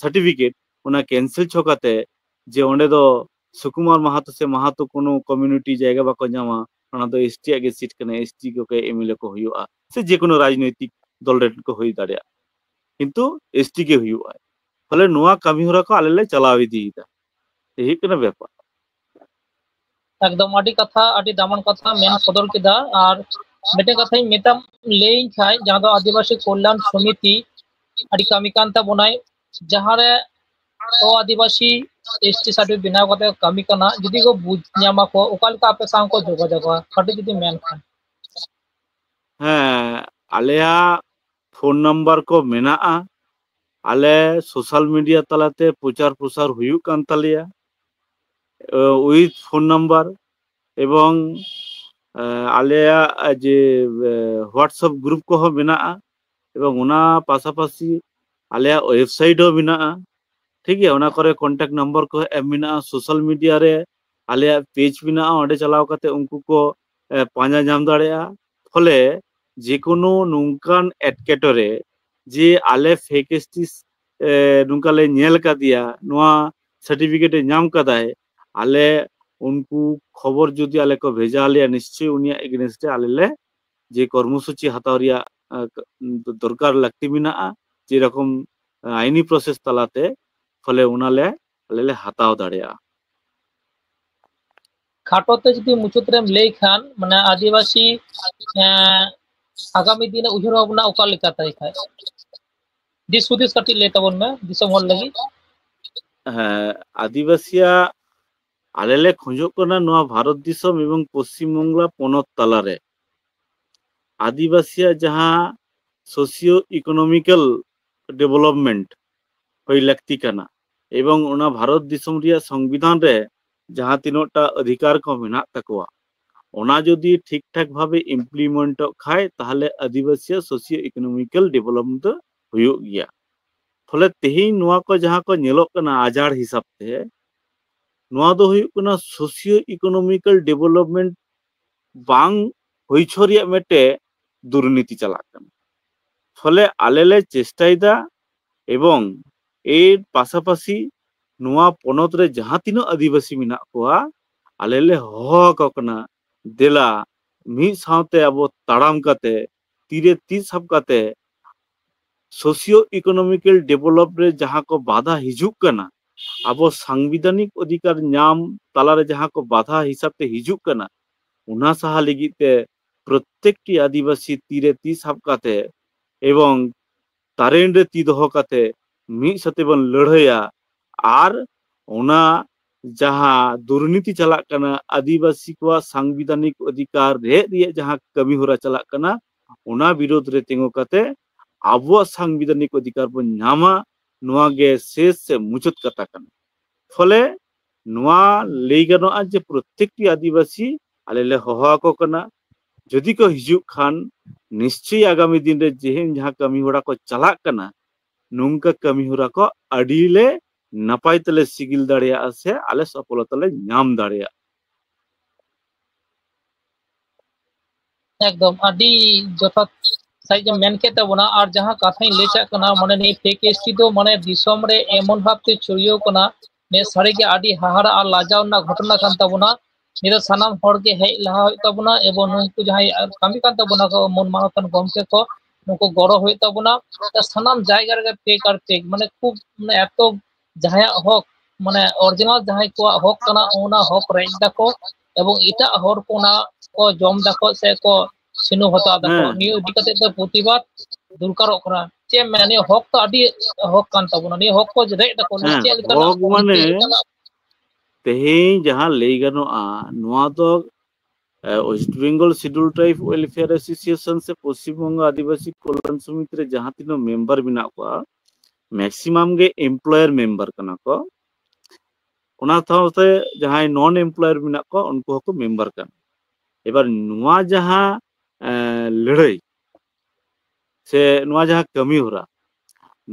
ᱥᱟᱨᱴᱤᱯᱷᱤᱠᱮᱴ, ᱚᱱᱟ ᱠᱮᱱᱥᱮᱞ ᱪᱷᱚ ᱠᱟᱛᱮ ᱡᱮ ᱚᱸᱰᱮ ᱫᱚ ᱥᱩᱠᱩᱢᱟᱨ ᱢᱟᱦᱟᱛᱚ ᱥᱮ ᱢᱟᱦᱟᱛᱚ ᱠᱳᱱᱳ ᱠᱚᱢᱤᱭᱩᱱᱤᱴᱤ ᱡᱟᱭᱜᱟ ᱵᱟᱠᱚ ᱧᱟᱢᱟ, ᱚᱱᱟ ᱫᱚ ᱮᱥᱴᱤ ᱟᱜ ᱜᱮ ᱥᱤᱴ ᱠᱟᱱᱟ, ᱮᱥᱴᱤ ᱠᱚᱜᱮ ᱮᱢᱮᱞᱮ ᱠᱚ ᱦᱩᱭᱩᱜᱼᱟ, ᱥᱮ ᱡᱮᱠᱳᱱᱳ ᱨᱟᱡᱽᱱᱳᱭᱛᱤᱠ ᱫᱚᱞ ᱨᱮᱱ ᱠᱚ ᱦᱩᱭ ᱫᱟᱲᱮᱭᱟᱜᱼᱟ, ᱠᱤᱱᱛᱩ ᱮᱥᱴᱤ ᱜᱮ ᱦᱩᱭᱩᱜᱼᱟ᱾ ᱯᱷᱚᱞᱮ ᱱᱚᱣᱟ ᱠᱟᱹᱢᱤ ᱦᱚᱨᱟ ᱠᱚ ᱟᱞᱮ ᱞᱮ ᱪᱟᱞᱟᱣ ᱤᱫᱤᱭᱮᱫᱟ᱾ ᱮᱭ ᱦᱩᱭᱩᱜ ᱠᱟᱱᱟ ᱵᱮᱯᱟᱨ᱾ ᱮᱠᱫᱚᱢ ᱟᱹᱰᱤ ᱠᱟᱛᱷᱟ, ᱟᱹᱰᱤ ᱫᱟᱢᱟᱱ ᱠᱟᱛᱷᱟ ᱢᱮᱱ ᱥᱚᱫᱚᱨ ᱠᱮᱫᱟ᱾ ᱟᱨ ᱢᱤᱫᱴᱮᱱ ᱠᱟᱛᱷᱟᱧ ᱢᱮᱛᱟᱢ, ᱞᱟᱹᱭᱟᱹᱧ ᱠᱷᱟᱡ, ᱡᱟᱦᱟᱸ ᱫᱚ ᱟᱹᱫᱤᱵᱟᱹᱥᱤ ᱠᱚᱞᱭᱟᱱ ᱥᱚᱢᱤᱛᱤ ᱟᱹᱰᱤ ᱠᱟᱹᱢᱤ ᱠᱟᱱ ᱛᱟᱵᱚᱱᱟᱭ, ᱡᱟᱦᱟᱸᱨᱮ ᱚ ᱟᱹᱫᱤᱵᱟᱹᱥᱤ ᱮᱥ ᱴᱤ ᱥᱟᱨᱴᱤᱯᱷᱤᱠᱮᱴ ᱵᱮᱱᱟᱣ ᱠᱟᱛᱮ ᱠᱟᱹᱢᱤ ᱠᱟᱱᱟ, ᱡᱩᱫᱤ ᱠᱚ ᱵᱩᱡᱽ ᱧᱟᱢᱟ ᱠᱚ, ᱚᱠᱟ ᱞᱮᱠᱟ ᱟᱯᱮ ᱥᱟᱶ ᱠᱚ ᱡᱳᱜᱟᱡᱳᱜᱟ? ᱠᱟᱹᱴᱤᱡ ᱡᱩᱫᱤ ᱢᱮᱱ ᱠᱷᱟᱱ᱾ ᱦᱮᱸ, ᱟᱞᱮᱭᱟᱜ ᱯᱷᱳᱱ ᱱᱟᱢᱵᱟᱨ ᱠᱚ ᱢᱮᱱᱟᱜᱼᱟ᱾ ᱟᱞᱮ ᱥᱳᱥᱟᱞ ᱢᱤᱰᱤᱭᱟ ᱛᱟᱞᱟᱛᱮ ᱯᱨᱚᱪᱟᱨ ᱯᱨᱚᱥᱟᱨ ᱦᱩᱭᱩᱜ ᱠᱟᱱ ᱛᱟᱞᱮᱭᱟ, ᱮ, with phone number, ᱮᱵᱚᱝ, ᱮ, ᱟᱞᱮᱭᱟᱜ ᱡᱮ, ᱮ, WhatsApp ᱜᱨᱩᱯ ᱠᱚᱦᱚᱸ ᱢᱮᱱᱟᱜᱼᱟ, ᱮᱵᱚᱝ ᱚᱱᱟ ᱯᱟᱥᱟᱯᱟᱥᱤ ᱟᱞᱮᱭᱟᱜ ᱳᱭᱮᱵᱥᱟᱭᱤᱴ ᱦᱚᱸ ᱢᱮᱱᱟᱜᱼᱟ᱾ ᱴᱷᱤᱠ ᱜᱮᱭᱟ, ᱚᱱᱟ ᱠᱚᱨᱮ ᱠᱚᱱᱴᱟᱠᱴ ᱱᱟᱢᱵᱟᱨ ᱠᱚ ᱮᱢ ᱢᱮᱱᱟᱜᱼᱟ, ᱥᱳᱥᱟᱞ ᱢᱤᱰᱤᱭᱟ ᱨᱮ ᱟᱞᱮᱭᱟᱜ ᱯᱮᱡᱽ ᱢᱮᱱᱟᱜᱼᱟ, ᱚᱸᱰᱮ ᱪᱟᱞᱟᱣ ᱠᱟᱛᱮ ᱩᱱᱠᱩ ᱠᱚ, ᱮ, ᱯᱟᱸᱡᱟ ᱧᱟᱢ ᱫᱟᱲᱮᱭᱟᱜᱼᱟ᱾ ᱯᱷᱚᱞᱮ ᱡᱮᱠᱳᱱᱳ ᱱᱚᱝᱠᱟᱱ ᱮᱴᱠᱮᱴᱚᱬᱮ ᱡᱮ ᱟᱞᱮ ᱯᱷᱮᱠ ᱮᱥ ᱴᱤ, ᱮ, ᱱᱚᱝᱠᱟ ᱞᱮ ᱧᱮᱞ ᱠᱟᱫᱮᱭᱟ, ᱱᱚᱣᱟ ᱥᱟᱨᱴᱤᱯᱷᱤᱠᱮᱴ ᱮ ᱧᱟᱢ ᱠᱟᱫᱟᱭ, ᱟᱞᱮ ᱩᱱᱠᱩ ᱠᱷᱚᱵᱚᱨ ᱡᱩᱫᱤ ᱟᱞᱮ ᱠᱚ ᱵᱷᱮᱡᱟ ᱟᱞᱮᱭᱟ, ᱱᱤᱥᱪᱚᱭ ᱩᱱᱤᱭᱟᱜ ᱮᱜᱮᱱᱥᱴ ᱨᱮ ᱟᱞᱮ ᱞᱮ ᱡᱮ ᱠᱚᱨᱢᱚᱥᱩᱪᱤ ᱦᱟᱛᱟᱣ ᱨᱮᱭᱟᱜ, ᱟ, ᱫᱚᱨᱠᱟᱨ ᱞᱟᱹᱠᱛᱤ ᱢᱮᱱᱟᱜᱼᱟ, ᱡᱮᱨᱚᱠᱚᱢ, ᱟ, ᱟᱭᱤᱱᱤ ᱯᱨᱚᱥᱮᱥ ᱛᱟᱞᱟᱛᱮ, ᱯᱷᱚᱞᱮ ᱚᱱᱟ ᱞᱮ, ᱟᱞᱮ ᱞᱮ ᱦᱟᱛᱟᱣ ᱫᱟᱲᱮᱭᱟᱜᱼᱟ᱾ ᱠᱷᱟᱴᱚ ᱛᱮ ᱡᱩᱫᱤ ᱢᱩᱪᱟᱹᱫ ᱨᱮᱢ ᱞᱟᱹᱭ ᱠᱷᱟᱱ, ᱢᱟᱱᱮ ᱟᱹᱫᱤᱵᱟᱹᱥᱤ, ᱮᱸ, ᱟᱜᱟᱢᱤ ᱫᱤᱱ ᱨᱮ ᱩᱭᱦᱟᱹᱨ ᱵᱷᱟᱵᱽᱱᱟ ᱚᱠᱟ ᱞᱮᱠᱟ ᱛᱟᱭ ᱠᱷᱟᱡ? ᱫᱤᱥ ᱦᱩᱫᱤᱥ ᱠᱟᱹᱴᱤᱡ ᱞᱟᱹᱭ ᱛᱟᱵᱚᱱ ᱢᱮ ᱫᱤᱥᱚᱢ ᱦᱚᱲ ᱞᱟᱹᱜᱤᱫ᱾ ᱦᱮᱸ, ᱟᱹᱫᱤᱵᱟᱹᱥᱤᱭᱟᱜ ᱟᱞᱮ ᱞᱮ ᱠᱷᱚᱡᱚᱜ ᱠᱟᱱᱟ ᱱᱚᱣᱟ ᱵᱷᱟᱨᱚᱛ ᱫᱤᱥᱚᱢ ᱮᱵᱚᱝ ᱯᱚᱥᱪᱤᱢ ᱵᱟᱝᱞᱟ ᱯᱚᱱᱚᱛ ᱛᱟᱞᱟᱨᱮ ᱟᱹᱫᱤᱵᱟᱹᱥᱤᱭᱟᱜ ᱡᱟᱦᱟᱸ ᱥᱳᱥᱤᱭᱳ ᱤᱠᱳᱱᱚᱢᱤᱠᱟᱞ ᱰᱮᱵᱷᱞᱚᱯᱢᱮᱱᱴ ᱦᱩᱭ ᱞᱟᱹᱠᱛᱤ ᱠᱟᱱᱟ, ᱮᱵᱚᱝ ᱚᱱᱟ ᱵᱷᱟᱨᱚᱛ ᱫᱤᱥᱚᱢ ᱨᱮᱭᱟᱜ ᱥᱚᱝᱵᱤᱫᱷᱟᱱ ᱨᱮ ᱡᱟᱦᱟᱸ ᱛᱤᱱᱟᱹᱜ ᱴᱟ ᱚᱫᱷᱤᱠᱟᱨ ᱠᱚ ᱢᱮᱱᱟᱜ ᱛᱟᱠᱚᱣᱟ, ᱚᱱᱟ ᱡᱩᱫᱤ ᱴᱷᱤᱠ ᱴᱷᱟᱠ ᱵᱷᱟᱵᱮ ᱤᱢᱯᱞᱤᱢᱮᱱᱴᱚᱜ ᱠᱷᱟᱡ, ᱛᱟᱦᱞᱮ ᱟᱹᱫᱤᱵᱟᱹᱥᱤᱭᱟᱜ ᱥᱳᱥᱤᱭᱳ ᱤᱠᱳᱱᱚᱢᱤᱠᱟᱞ ᱰᱮᱵᱷᱞᱚᱯᱢᱮᱱᱴ ᱫᱚ ᱦᱩᱭᱩᱜ ᱜᱮᱭᱟ᱾ ᱯᱷᱚᱞᱮ ᱛᱮᱦᱮᱧ ᱱᱚᱣᱟ ᱠᱚ ᱡᱟᱦᱟᱸ ᱠᱚ ᱧᱮᱞᱚᱜ ᱠᱟᱱᱟ ᱟᱡᱟᱨ ᱦᱤᱥᱟᱹᱵ ᱛᱮ, ᱱᱚᱣᱟ ᱫᱚ ᱦᱩᱭᱩᱜ ᱠᱟᱱᱟ ᱥᱳᱥᱤᱭᱳ ᱤᱠᱳᱱᱚᱢᱤᱠᱟᱞ ᱰᱮᱵᱷᱞᱚᱯᱢᱮᱱᱴ ᱵᱟᱝ ᱦᱩᱭ ᱦᱚᱪᱚ ᱨᱮᱭᱟᱜ ᱢᱤᱫᱴᱮᱡ ᱫᱩᱨᱱᱤᱛᱤ ᱪᱟᱞᱟᱜ ᱠᱟᱱᱟ᱾ ᱯᱷᱚᱞᱮ ᱟᱞᱮ ᱞᱮ ᱪᱮᱥᱴᱟᱭᱮᱫᱟ, ᱮᱵᱚᱝ ᱮᱨ ᱯᱟᱥᱟᱯᱟᱥᱤ ᱱᱚᱣᱟ ᱯᱚᱱᱚᱛ ᱨᱮ ᱡᱟᱦᱟᱸ ᱛᱤᱱᱟᱹᱜ ᱟᱹᱫᱤᱵᱟᱹᱥᱤ ᱢᱮᱱᱟᱜ ᱠᱚᱣᱟ, ᱟᱞᱮ ᱞᱮ ᱦᱚᱦᱚ ᱟᱠᱚ ᱠᱟᱱᱟ, ᱫᱮᱞᱟ ᱢᱤᱫ ᱥᱟᱶᱛᱮ ᱟᱵᱚ ᱛᱟᱲᱟᱢ ᱠᱟᱛᱮ, ᱛᱤᱨᱮ ᱛᱤ ᱥᱟᱵ ᱠᱟᱛᱮ ᱥᱳᱥᱤᱭᱳ ᱤᱠᱳᱱᱚᱢᱤᱠᱟᱞ ᱰᱮᱵᱷᱞᱚᱯ ᱨᱮ ᱡᱟᱦᱟᱸ ᱠᱚ ᱵᱟᱫᱷᱟ ᱦᱤᱡᱩᱜ ᱠᱟᱱᱟ, ᱟᱵᱚ ᱥᱟᱝᱵᱤᱫᱷᱟᱱᱤᱠ ᱚᱫᱷᱤᱠᱟᱨ ᱧᱟᱢ ᱛᱟᱞᱟᱨᱮ ᱡᱟᱦᱟᱸ ᱠᱚ ᱵᱟᱫᱷᱟ ᱦᱤᱥᱟᱹᱵ ᱛᱮ ᱦᱤᱡᱩᱜ ᱠᱟᱱᱟ, ᱚᱱᱟ ᱥᱟᱦᱟ ᱞᱟᱹᱜᱤᱫ ᱛᱮ ᱯᱨᱚᱛᱮᱠᱴᱤ ᱟᱹᱫᱤᱵᱟᱹᱥᱤ ᱛᱤᱨᱮ ᱛᱤ ᱥᱟᱵ ᱠᱟᱛᱮ ᱮᱵᱚᱝ ᱛᱟᱨᱮᱱ ᱨᱮ ᱛᱤ ᱫᱚᱦᱚ ᱠᱟᱛᱮ ᱢᱤᱫ ᱥᱟᱛᱮ ᱵᱚᱱ ᱞᱟᱹᱲᱦᱟᱹᱭᱟ᱾ ᱟᱨ ᱚᱱᱟ ᱡᱟᱦᱟᱸ ᱫᱩᱨᱱᱤᱛᱤ ᱪᱟᱞᱟᱜ ᱠᱟᱱᱟ, ᱟᱹᱫᱤᱵᱟᱹᱥᱤ ᱠᱚᱣᱟᱜ ᱥᱟᱝᱵᱤᱫᱷᱟᱱᱤᱠ ᱚᱫᱷᱤᱠᱟᱨ ᱨᱮᱡ ᱨᱮᱭᱟᱜ ᱡᱟᱦᱟᱸ ᱠᱟᱹᱢᱤ ᱦᱚᱨᱟ ᱪᱟᱞᱟᱜ ᱠᱟᱱᱟ, ᱚᱱᱟ ᱵᱤᱨᱳᱫᱷ ᱨᱮ ᱛᱤᱸᱜᱩ ᱠᱟᱛᱮ ᱟᱵᱚᱣᱟᱜ ᱥᱟᱝᱵᱤᱫᱷᱟᱱᱤᱠ ᱚᱫᱷᱤᱠᱟᱨ ᱵᱚᱱ ᱧᱟᱢᱟ, ᱱᱚᱣᱟ ᱜᱮ ᱥᱮᱥ ᱥᱮ ᱢᱩᱪᱟᱹᱫ ᱠᱟᱛᱷᱟ ᱠᱟᱱᱟ᱾ ᱯᱷᱚᱞᱮ ᱱᱚᱣᱟ ᱞᱟᱹᱭ ᱜᱟᱱᱚᱜᱼᱟ ᱡᱮ ᱯᱨᱚᱛᱮᱠᱴᱤ ᱟᱹᱫᱤᱵᱟᱹᱥᱤ ᱟᱞᱮ ᱞᱮ ᱦᱚᱦᱚ ᱟᱠᱚ ᱠᱟᱱᱟ, ᱡᱩᱫᱤ ᱠᱚ ᱦᱤᱡᱩᱜ ᱠᱷᱟᱱ ᱱᱤᱥᱪᱚᱭ ᱟᱜᱟᱢᱤ ᱫᱤᱱ ᱨᱮ ᱡᱮᱦᱮᱧ ᱡᱟᱦᱟᱸ ᱠᱟᱹᱢᱤ ᱦᱚᱨᱟ ᱠᱚ ᱪᱟᱞᱟᱜ ᱠᱟᱱᱟ, ᱱᱚᱝᱠᱟ ᱠᱟᱹᱢᱤ ᱦᱚᱨᱟ ᱠᱚ ᱟᱹᱰᱤ ᱞᱮ ᱱᱟᱯᱟᱭ ᱛᱮᱞᱮ ᱥᱤᱜᱤᱞ ᱫᱟᱲᱮᱭᱟᱜᱼᱟ ᱥᱮ ᱟᱞᱮ ᱥᱚᱯᱷᱚᱞᱚᱛᱟ ᱞᱮ ᱧᱟᱢ ᱫᱟᱲᱮᱭᱟᱜᱼᱟ᱾ ᱮᱠᱫᱚᱢ ᱟᱹᱰᱤ ᱡᱚᱛᱷᱟᱛ ᱥᱟᱹᱦᱤᱡ ᱮᱢ ᱢᱮᱱ ᱠᱮᱫ ᱛᱟᱵᱚᱱᱟ᱾ ᱟᱨ ᱡᱟᱦᱟᱸ ᱠᱟᱛᱷᱟᱧ ᱞᱟᱹᱭ ᱪᱟᱜ ᱠᱟᱱᱟ, ᱢᱟᱱᱮ ᱱᱤᱭᱟᱹ ᱯᱷᱮᱠ ᱮᱥ ᱴᱤ ᱫᱚ ᱢᱟᱱᱮ ᱫᱤᱥᱚᱢ ᱨᱮ ᱮᱢᱚᱱ ᱵᱷᱟᱵᱛᱮ ᱪᱷᱩᱲᱭᱟᱹᱣ ᱠᱟᱱᱟ, ᱱᱤᱭᱟᱹ ᱥᱟᱹᱨᱤᱜᱮ ᱟᱹᱰᱤ ᱦᱟᱦᱟᱲᱟ ᱟᱨ ᱞᱟᱡᱟᱣ ᱨᱮᱱᱟᱜ ᱜᱷᱚᱴᱚᱱᱟ ᱠᱟᱱ ᱛᱟᱵᱚᱱᱟ᱾ ᱱᱤᱭᱟᱹ ᱫᱚ ᱥᱟᱱᱟᱢ ᱦᱚᱲ ᱜᱮ ᱦᱮᱡ ᱞᱟᱦᱟ ᱦᱩᱭᱩᱜ ᱛᱟᱵᱚᱱᱟ, ᱮᱵᱚᱝ ᱱᱩᱠᱩ ᱡᱟᱦᱟᱸᱭ ᱠᱟᱹᱢᱤ ᱠᱟᱱ ᱛᱟᱵᱚᱱᱟ ᱠᱚ ᱢᱟᱹᱱ ᱢᱟᱱᱚᱛᱟᱱ ᱜᱚᱢᱠᱮ ᱠᱚ, ᱱᱩᱠᱩ ᱜᱚᱲᱚ ᱦᱩᱭᱩᱜ ᱛᱟᱵᱚᱱᱟ᱾ ᱥᱟᱱᱟᱢ ᱡᱟᱭᱜᱟ ᱨᱮᱜᱮ ᱯᱷᱮᱠ ᱟᱨ ᱯᱷᱮᱠ, ᱢᱟᱱᱮ ᱠᱷᱩᱵ, ᱢᱟᱱᱮ ᱮᱛᱚ ᱡᱟᱦᱟᱸᱭᱟᱜ ᱦᱚᱠ, ᱢᱟᱱᱮ ᱚᱨᱤᱡᱤᱱᱟᱞ ᱡᱟᱦᱟᱸᱭ ᱠᱚᱣᱟᱜ ᱦᱚᱠ ᱠᱟᱱᱟ, ᱚᱱᱟ ᱦᱚᱠ ᱨᱮᱡ ᱫᱟᱠᱚ ᱮᱵᱚᱝ ᱮᱴᱟᱜ ᱦᱚᱲ ᱠᱚ ᱚᱱᱟ ᱠᱚ ᱡᱚᱢ ᱫᱟᱠᱚ ᱥᱮ ᱠᱚ ᱪᱷᱤᱱᱟᱹᱣ ᱦᱟᱛᱟᱣ ᱫᱟᱠᱚ᱾ ᱦᱮᱸ᱾ ᱱᱤᱭᱟᱹ ᱤᱫᱤ ᱠᱟᱛᱮ ᱫᱚ ᱯᱨᱚᱛᱤᱵᱟᱫ ᱫᱚᱨᱠᱟᱨᱚᱜ ᱠᱟᱱᱟ᱾ ᱪᱮᱫ ᱮᱢ ᱢᱮᱱᱟ, ᱱᱤᱭᱟᱹ ᱦᱚᱠ ᱛᱚ ᱟᱹᱰᱤ ᱦᱚᱠ ᱠᱟᱱ ᱛᱟᱵᱚᱱᱟ, ᱱᱤᱭᱟᱹ ᱦᱚᱠ ᱠᱚ ᱨᱮᱡ ᱫᱟᱠᱚ᱾ ᱱᱤᱭᱟᱹ ᱦᱮᱸ, ᱪᱮᱫ ᱞᱮᱠᱟᱱᱟᱜ ᱦᱚᱠ ᱢᱟᱱᱮ ᱯᱚᱞᱤᱥᱤ ᱠᱟᱱᱟ? ᱛᱮᱦᱮᱧ ᱡᱟᱦᱟᱸ ᱞᱟᱹᱭ ᱜᱟᱱᱚᱜᱼᱟ, ᱱᱚᱣᱟ ᱫᱚ ᱮ, West Bengal Scheduled Tribe Welfare Association ᱥᱮ ᱯᱚᱥᱪᱤᱢ ᱵᱚᱝᱜᱚ ᱟᱹᱫᱤᱵᱟᱹᱥᱤ ᱠᱚᱞᱭᱟᱱ ᱥᱚᱢᱤᱛᱤ ᱨᱮ ᱡᱟᱦᱟᱸ ᱛᱤᱱᱟᱹᱜ ᱢᱮᱢᱵᱟᱨ ᱢᱮᱱᱟᱜ ᱠᱚᱣᱟ, ᱢᱮᱠᱥᱤᱢᱟᱢ ᱜᱮ ᱮᱢᱯᱞᱚᱭᱟᱨ ᱢᱮᱢᱵᱟᱨ ᱠᱟᱱᱟ ᱠᱚ᱾ ᱚᱱᱟ ᱥᱟᱶᱛᱮ ᱡᱟᱦᱟᱸᱭ ᱱᱚᱱ ᱮᱢᱯᱞᱚᱭᱟᱨ ᱢᱮᱱᱟᱜ ᱠᱚᱣᱟ, ᱩᱱᱠᱩ ᱦᱚᱸᱠᱚ ᱢᱮᱢᱵᱟᱨ ᱠᱟᱱᱟ᱾ ᱮᱵᱟᱨ ᱱᱚᱣᱟ ᱡᱟᱦᱟᱸ, ᱮ, ᱞᱟᱹᱲᱦᱟᱹᱭ ᱥᱮ ᱱᱚᱣᱟ ᱡᱟᱦᱟᱸ ᱠᱟᱹᱢᱤ ᱦᱚᱨᱟ,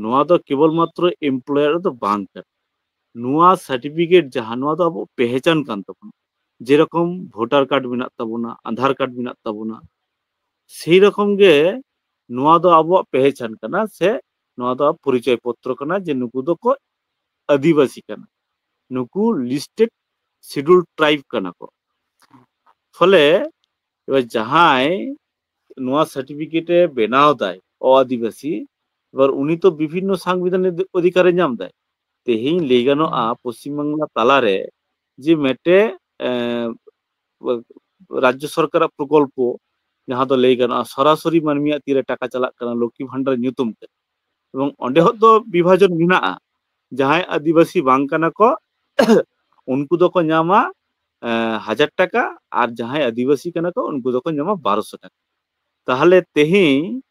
ᱱᱚᱣᱟ ᱫᱚ ᱠᱮᱵᱚᱞ ᱢᱟᱛᱨᱚ ᱮᱢᱯᱞᱚᱭᱟᱨ ᱫᱚ ᱵᱟᱝ ᱠᱟᱱᱟ᱾ ᱱᱚᱣᱟ ᱥᱟᱨᱴᱤᱯᱷᱤᱠᱮᱴ ᱡᱟᱦᱟᱸ, ᱱᱚᱣᱟ ᱫᱚ ᱟᱵᱚ ᱯᱮᱦᱮᱪᱟᱱ ᱠᱟᱱ ᱛᱟᱵᱚᱱᱟ᱾ ᱡᱮᱨᱚᱠᱚᱢ ᱵᱷᱳᱴᱟᱨ ᱠᱟᱨᱰ ᱢᱮᱱᱟᱜ ᱛᱟᱵᱚᱱᱟ, ᱟᱫᱷᱟᱨ ᱠᱟᱨᱰ ᱢᱮᱱᱟᱜ ᱛᱟᱵᱚᱱᱟ, ᱥᱮᱭ ᱨᱚᱠᱚᱢ ᱜᱮ ᱱᱚᱣᱟ ᱫᱚ ᱟᱵᱚᱣᱟᱜ ᱯᱮᱦᱮᱪᱟᱱ ᱠᱟᱱᱟ ᱥᱮ ᱱᱚᱣᱟ ᱫᱚ ᱯᱚᱨᱤᱪᱚᱭ ᱯᱚᱛᱨᱚ ᱠᱟᱱᱟ ᱡᱮ ᱱᱩᱠᱩ ᱫᱚᱠᱚ ᱟᱹᱫᱤᱵᱟᱹᱥᱤ ᱠᱟᱱᱟ, ᱱᱩᱠᱩ ᱞᱤᱥᱴᱮᱰ ᱥᱤᱰᱩᱞ ᱴᱨᱟᱭᱤᱵᱽ ᱠᱟᱱᱟ ᱠᱚ᱾ ᱯᱷᱚᱞᱮ ᱮᱵᱟᱨ ᱡᱟᱦᱟᱸᱭ ᱱᱚᱣᱟ ᱥᱟᱨᱴᱤᱯᱷᱤᱠᱮᱴ ᱮ ᱵᱮᱱᱟᱣ ᱫᱟᱭ ᱚ ᱟᱹᱫᱤᱵᱟᱹᱥᱤ, ᱮᱵᱟᱨ ᱩᱱᱤ ᱛᱚ ᱵᱤᱵᱷᱤᱱᱱᱚ ᱥᱟᱝᱵᱤᱫᱷᱟᱱᱤᱠ ᱚᱫᱷᱤᱠᱟᱨ ᱮ ᱧᱟᱢ ᱫᱟᱭ᱾ ᱛᱮᱦᱮᱧ ᱞᱟᱹᱭ ᱜᱟᱱᱚᱜᱼᱟ, ᱯᱚᱥᱪᱤᱢ ᱵᱟᱝᱞᱟ ᱛᱟᱞᱟᱨᱮ ᱡᱮ ᱢᱤᱫᱴᱮᱡ, ᱮ, ᱨᱟᱡᱽᱡᱚ ᱥᱚᱨᱠᱟᱨᱟᱜ ᱯᱨᱚᱠᱚᱞᱯᱚ, ᱡᱟᱦᱟᱸ ᱫᱚ ᱞᱟᱹᱭ ᱜᱟᱱᱚᱜᱼᱟ ᱥᱚᱨᱟᱥᱚᱨᱤ ᱢᱟᱹᱱᱢᱤᱭᱟᱜ ᱛᱤᱨᱮ ᱴᱟᱠᱟ ᱪᱟᱞᱟᱜ ᱠᱟᱱᱟ ᱞᱚᱠᱠᱷᱤ ᱵᱷᱟᱱᱰᱟᱨ ᱧᱩᱛᱩᱢ ᱛᱮ, ᱮᱵᱚᱝ ᱚᱸᱰᱮ ᱦᱚᱸ ᱫᱚ ᱵᱤᱵᱷᱟᱡᱚᱱ ᱢᱮᱱᱟᱜᱼᱟ᱾ ᱡᱟᱦᱟᱸᱭ ᱟᱹᱫᱤᱵᱟᱹᱥᱤ ᱵᱟᱝ ᱠᱟᱱᱟ ᱠᱚ ᱩᱱᱠᱩ ᱫᱚᱠᱚ ᱧᱟᱢᱟ ᱦᱟᱡᱟᱨ ᱴᱟᱠᱟ, ᱟᱨ ᱡᱟᱦᱟᱸᱭ ᱟᱹᱫᱤᱵᱟᱹᱥᱤ ᱠᱟᱱᱟ ᱠᱚ ᱩᱱᱠᱩ ᱫᱚᱠᱚ ᱧᱟᱢᱟ ᱵᱟᱨᱚᱥᱚ ᱴᱟᱠᱟ᱾ ᱛᱟᱦᱚᱞᱮ ᱛᱮᱦᱮᱧ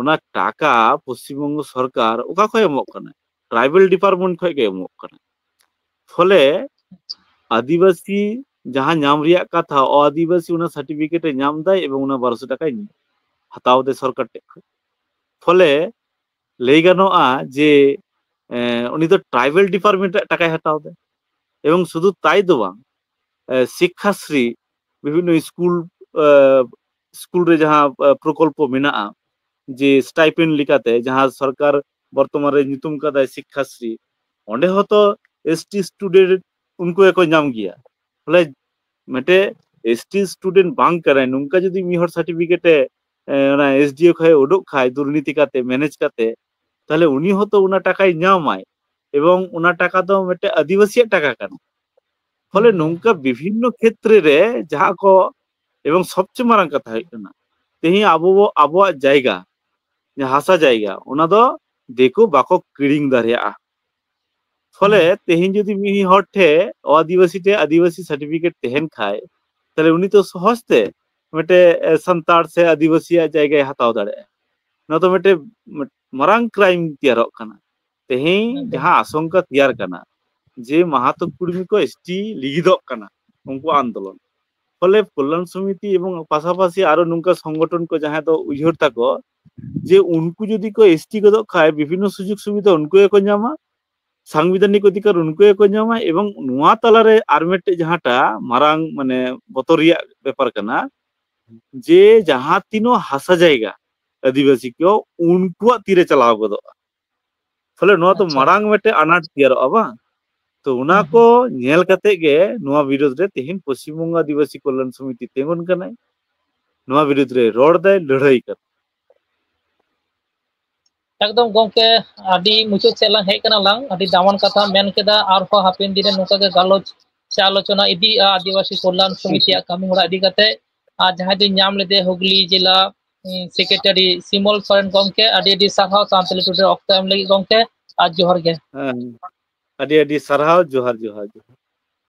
ᱚᱱᱟ ᱴᱟᱠᱟ ᱯᱚᱥᱪᱤᱢᱵᱚᱝᱜᱚ ᱥᱚᱨᱠᱟᱨ ᱚᱠᱟ ᱠᱷᱚᱱ ᱮᱢᱚᱜ ᱠᱟᱱᱟ? ᱴᱨᱟᱭᱵᱮᱞ ᱰᱤᱯᱟᱨᱴᱢᱮᱱᱴ ᱠᱷᱚᱱ ᱜᱮ ᱮᱢᱚᱜ ᱠᱟᱱᱟ᱾ ᱯᱷᱚᱞᱮ ᱟᱹᱫᱤᱵᱟᱹᱥᱤ ᱡᱟᱦᱟᱸ ᱧᱟᱢ ᱨᱮᱭᱟᱜ ᱠᱟᱛᱷᱟ, ᱚ ᱟᱹᱫᱤᱵᱟᱹᱥᱤ ᱚᱱᱟ ᱥᱟᱨᱴᱤᱯᱷᱤᱠᱮᱴ ᱮ ᱧᱟᱢ ᱫᱟᱭ ᱮᱵᱚᱝ ᱚᱱᱟ ᱵᱟᱨᱚᱥᱚ ᱴᱟᱠᱟᱭ ᱦᱟᱛᱟᱣ ᱫᱟᱭ ᱥᱚᱨᱠᱟᱨ ᱴᱷᱮᱱ ᱠᱷᱚᱱ᱾ ᱯᱷᱚᱞᱮ ᱞᱟᱹᱭ ᱜᱟᱱᱚᱜᱼᱟ ᱡᱮ ᱩᱱᱤ ᱫᱚ ᱴᱨᱟᱭᱵᱮᱞ ᱰᱤᱯᱟᱨᱴᱢᱮᱱᱴ ᱨᱮᱭᱟᱜ ᱴᱟᱠᱟᱭ ᱦᱟᱛᱟᱣ ᱫᱟᱭ᱾ ᱮᱵᱚᱝ ᱥᱩᱫᱷᱩ ᱛᱟᱭ ᱫᱚ ᱵᱟᱝ, ᱥᱤᱠᱠᱷᱟᱥᱨᱤ ᱵᱤᱵᱷᱤᱱᱱᱚ ᱥᱠᱩᱞ ᱥᱠᱩᱞ ᱨᱮ ᱡᱟᱦᱟᱸ ᱯᱨᱚᱠᱚᱞᱯᱚ ᱢᱮᱱᱟᱜᱼᱟ, ᱡᱮ ᱥᱴᱟᱭᱯᱮᱱᱰ ᱞᱮᱠᱟᱛᱮ ᱡᱟᱦᱟᱸ ᱥᱚᱨᱠᱟᱨ ᱵᱚᱨᱛᱚᱢᱟᱱ ᱨᱮ ᱧᱩᱛᱩᱢ ᱠᱟᱫᱟᱭ ᱥᱤᱠᱠᱷᱟᱥᱨᱤ, ᱚᱸᱰᱮ ᱦᱚᱸᱛᱚ ᱮᱥᱴᱤ ᱥᱴᱩᱰᱮᱱᱴ ᱩᱱᱠᱩ ᱜᱮᱠᱚ ᱧᱟᱢ ᱜᱮᱭᱟ᱾ ᱵᱚᱞᱮ ᱢᱤᱫᱴᱮᱡ ᱮᱥᱴᱤ ᱥᱴᱩᱰᱮᱱᱴ ᱵᱟᱝ ᱠᱟᱱᱟᱭ, ᱱᱚᱝᱠᱟ ᱡᱩᱫᱤ ᱢᱤᱫ ᱦᱚᱲ ᱥᱟᱨᱴᱤᱯᱷᱤᱠᱮᱴ ᱮ ᱚᱱᱟ ᱮᱥᱰᱤᱳ ᱠᱷᱚᱱ ᱩᱰᱩᱠ ᱠᱷᱟᱭ ᱫᱩᱨᱱᱤᱛᱤ ᱠᱟᱛᱮ, ᱢᱮᱱᱮᱡᱽ ᱠᱟᱛᱮ, ᱛᱟᱦᱞᱮ ᱩᱱᱤ ᱦᱚᱸᱛᱚ ᱚᱱᱟ ᱴᱟᱠᱟᱭ ᱧᱟᱢᱟᱭ ᱮᱵᱚᱝ ᱚᱱᱟ ᱴᱟᱠᱟ ᱫᱚ ᱢᱤᱫᱴᱮᱡ ᱟᱹᱫᱤᱵᱟᱹᱥᱤᱭᱟᱜ ᱴᱟᱠᱟ ᱠᱟᱱᱟ᱾ ᱯᱷᱚᱞᱮ ᱱᱚᱝᱠᱟ ᱵᱤᱵᱷᱤᱱᱱᱚ ᱠᱷᱮᱛᱨᱮ ᱨᱮ ᱡᱟᱦᱟᱸ ᱠᱚ, ᱮᱵᱚᱝ ᱥᱚᱵᱪᱮ ᱢᱟᱨᱟᱝ ᱠᱟᱛᱷᱟ ᱦᱩᱭᱩᱜ ᱠᱟᱱᱟ, ᱛᱮᱦᱮᱧ ᱟᱵᱚ ᱟᱵᱚᱣᱟᱜ ᱡᱟᱭᱜᱟ, ᱡᱟᱦᱟᱸ ᱦᱟᱥᱟ ᱡᱟᱭᱜᱟ, ᱚᱱᱟ ᱫᱚ ᱫᱤᱠᱩ ᱵᱟᱠᱚ ᱠᱤᱨᱤᱧ ᱫᱟᱲᱮᱭᱟᱜᱼᱟ᱾ ᱯᱷᱚᱞᱮ ᱛᱮᱦᱮᱧ ᱡᱩᱫᱤ ᱢᱤᱫ ᱦᱚᱲ ᱴᱷᱮᱱ ᱚ ᱟᱹᱫᱤᱵᱟᱹᱥᱤ ᱴᱷᱮᱱ ᱟᱹᱫᱤᱵᱟᱹᱥᱤ ᱥᱟᱨᱴᱤᱯᱷᱤᱠᱮᱴ ᱛᱟᱦᱮᱱ ᱠᱷᱟᱡ, ᱛᱟᱦᱞᱮ ᱩᱱᱤ ᱛᱚ ᱥᱚᱦᱚᱡ ᱛᱮ ᱢᱤᱫᱴᱮᱡ ᱥᱟᱱᱛᱟᱲ ᱥᱮ ᱟᱹᱫᱤᱵᱟᱹᱥᱤᱭᱟᱜ ᱡᱟᱭᱜᱟᱭ ᱦᱟᱛᱟᱣ ᱫᱟᱲᱮᱭᱟᱜᱼᱟ᱾ ᱱᱚᱣᱟ ᱫᱚ ᱢᱤᱫᱴᱮᱡ ᱢᱟᱨᱟᱝ ᱠᱨᱟᱭᱤᱢ ᱛᱮᱭᱟᱨᱚᱜ ᱠᱟᱱᱟ᱾ ᱛᱮᱦᱮᱧ ᱡᱟᱦᱟᱸ ᱟᱥᱚᱝᱠᱟ ᱛᱮᱭᱟᱨ ᱠᱟᱱᱟ ᱡᱮ ᱢᱟᱦᱟᱛᱚ ᱠᱩᱲᱢᱤ ᱠᱚ ᱮᱥᱴᱤ ᱞᱟᱹᱜᱤᱫᱚᱜ ᱠᱟᱱᱟ, ᱩᱱᱠᱩ ᱟᱱᱫᱳᱞᱚᱱ, ᱯᱷᱚᱞᱮ ᱠᱚᱞᱞᱟᱱ ᱥᱚᱢᱤᱛᱤ ᱮᱵᱚᱝ ᱯᱟᱥᱟᱯᱟᱥᱤ ᱟᱨᱚ ᱱᱚᱝᱠᱟ ᱥᱚᱝᱜᱚᱴᱷᱚᱱ ᱠᱚ ᱡᱟᱦᱟᱸ ᱫᱚ ᱩᱭᱦᱟᱹᱨ ᱛᱟᱠᱚ ᱡᱮ ᱩᱱᱠᱩ ᱡᱩᱫᱤ ᱠᱚ ᱮᱥᱴᱤ ᱜᱚᱫᱚᱜ ᱠᱷᱟᱡ ᱵᱤᱵᱷᱤᱱᱱᱚ ᱥᱩᱡᱳᱜᱽ ᱥᱩᱵᱤᱫᱷᱟ ᱩᱱᱠᱩ ᱜᱮᱠᱚ ᱧᱟᱢᱟ, ᱥᱟᱝᱵᱤᱫᱷᱟᱱᱤᱠ ᱚᱫᱷᱤᱠᱟᱨ ᱩᱱᱠᱩ ᱜᱮᱠᱚ ᱧᱟᱢᱟ᱾ ᱮᱵᱚᱝ ᱱᱚᱣᱟ ᱛᱟᱞᱟᱨᱮ ᱟᱨ ᱢᱤᱫᱴᱮᱡ ᱡᱟᱦᱟᱸᱴᱟ ᱢᱟᱨᱟᱝ ᱢᱟᱱᱮ ᱵᱚᱛᱚᱨ ᱨᱮᱭᱟᱜ ᱵᱮᱯᱟᱨ ᱠᱟᱱᱟ ᱡᱮ ᱡᱟᱦᱟᱸ ᱛᱤᱱᱟᱹᱜ ᱦᱟᱥᱟ ᱡᱟᱭᱜᱟ ᱟᱹᱫᱤᱵᱟᱹᱥᱤ ᱠᱚ ᱩᱱᱠᱩᱣᱟᱜ ᱛᱤᱨᱮ ᱪᱟᱞᱟᱣ ᱜᱚᱫᱚᱜᱼᱟ᱾ ᱯᱷᱚᱞᱮ ᱱᱚᱣᱟ ᱫᱚ ᱢᱟᱨᱟᱝ ᱢᱤᱫᱴᱮᱡ ᱟᱱᱟᱴ ᱛᱮᱭᱟᱨᱚᱜᱼᱟ ᱵᱟᱝ? ᱛᱚ ᱚᱱᱟ ᱠᱚ ᱧᱮᱞ ᱠᱟᱛᱮ ᱜᱮ ᱱᱚᱣᱟ ᱵᱤᱨᱩᱫᱽ ᱨᱮ ᱛᱮᱦᱮᱧ ᱯᱚᱥᱪᱤᱢ ᱵᱚᱝᱜᱚ ᱟᱹᱫᱤᱵᱟᱹᱥᱤ ᱠᱚᱞᱞᱟᱱ ᱥᱚᱢᱤᱛᱤ ᱛᱤᱸᱜᱩᱱ ᱠᱟᱱᱟᱭ, ᱱᱚᱣᱟ ᱵᱤᱨᱩᱫᱽ ᱨᱮ ᱨᱚᱲ ᱫᱟᱭ, ᱞᱟᱹᱲᱦᱟᱹᱭ ᱠᱟᱱᱟ᱾ ᱮᱠᱫᱚᱢ ᱜᱚᱝᱠᱮ, ᱟᱹᱰᱤ ᱢᱩᱪᱟᱹᱫ ᱥᱮᱫ ᱞᱟᱝ ᱦᱮᱡ ᱠᱟᱱᱟ ᱞᱟᱝ, ᱟᱹᱰᱤ ᱫᱟᱢᱟᱱ ᱠᱟᱛᱷᱟ ᱢᱮᱱ ᱠᱮᱫᱟ᱾ ᱟᱨᱦᱚᱸ ᱦᱟᱯᱮᱱ ᱫᱤᱱ ᱨᱮ ᱱᱚᱝᱠᱟ ᱜᱮ ᱜᱟᱞᱚᱪ ᱥᱮ ᱟᱞᱳᱪᱚᱱᱟ ᱤᱫᱤᱜᱼᱟ ᱟᱹᱫᱤᱵᱟᱹᱥᱤ ᱠᱚᱞᱞᱟᱱ ᱥᱚᱢᱤᱛᱤᱭᱟᱜ ᱠᱟᱹᱢᱤ ᱦᱚᱨᱟ ᱤᱫᱤ ᱠᱟᱛᱮ᱾ ᱟᱨ ᱡᱟᱦᱟᱸᱭ ᱫᱚᱧ ᱧᱟᱢ ᱞᱮᱫᱮ ᱦᱩᱜᱽᱞᱤ ᱡᱮᱞᱟ ᱥᱮᱠᱨᱮᱴᱟᱨᱤ ᱥᱤᱢᱚᱞ ᱥᱚᱨᱮᱱ ᱜᱚᱝᱠᱮ, ᱟᱹᱰᱤ ᱟᱹᱰᱤ ᱥᱟᱨᱦᱟᱣ ᱥᱟᱱᱛᱟᱞᱤ ᱴᱩᱰᱮ ᱚᱠᱛᱚ ᱮᱢ ᱞᱟᱹᱜᱤᱫ ᱜᱚᱝᱠᱮ᱾ ᱟᱨ ᱡᱚᱦᱟᱨ ᱜᱮ᱾ ᱦᱮᱸ, ᱟᱹᱰᱤ ᱟᱹᱰᱤ ᱥᱟᱨᱦᱟᱣ᱾ ᱡᱚᱦᱟᱨ, ᱡᱚᱦᱟᱨ, ᱡᱚᱦᱟᱨ᱾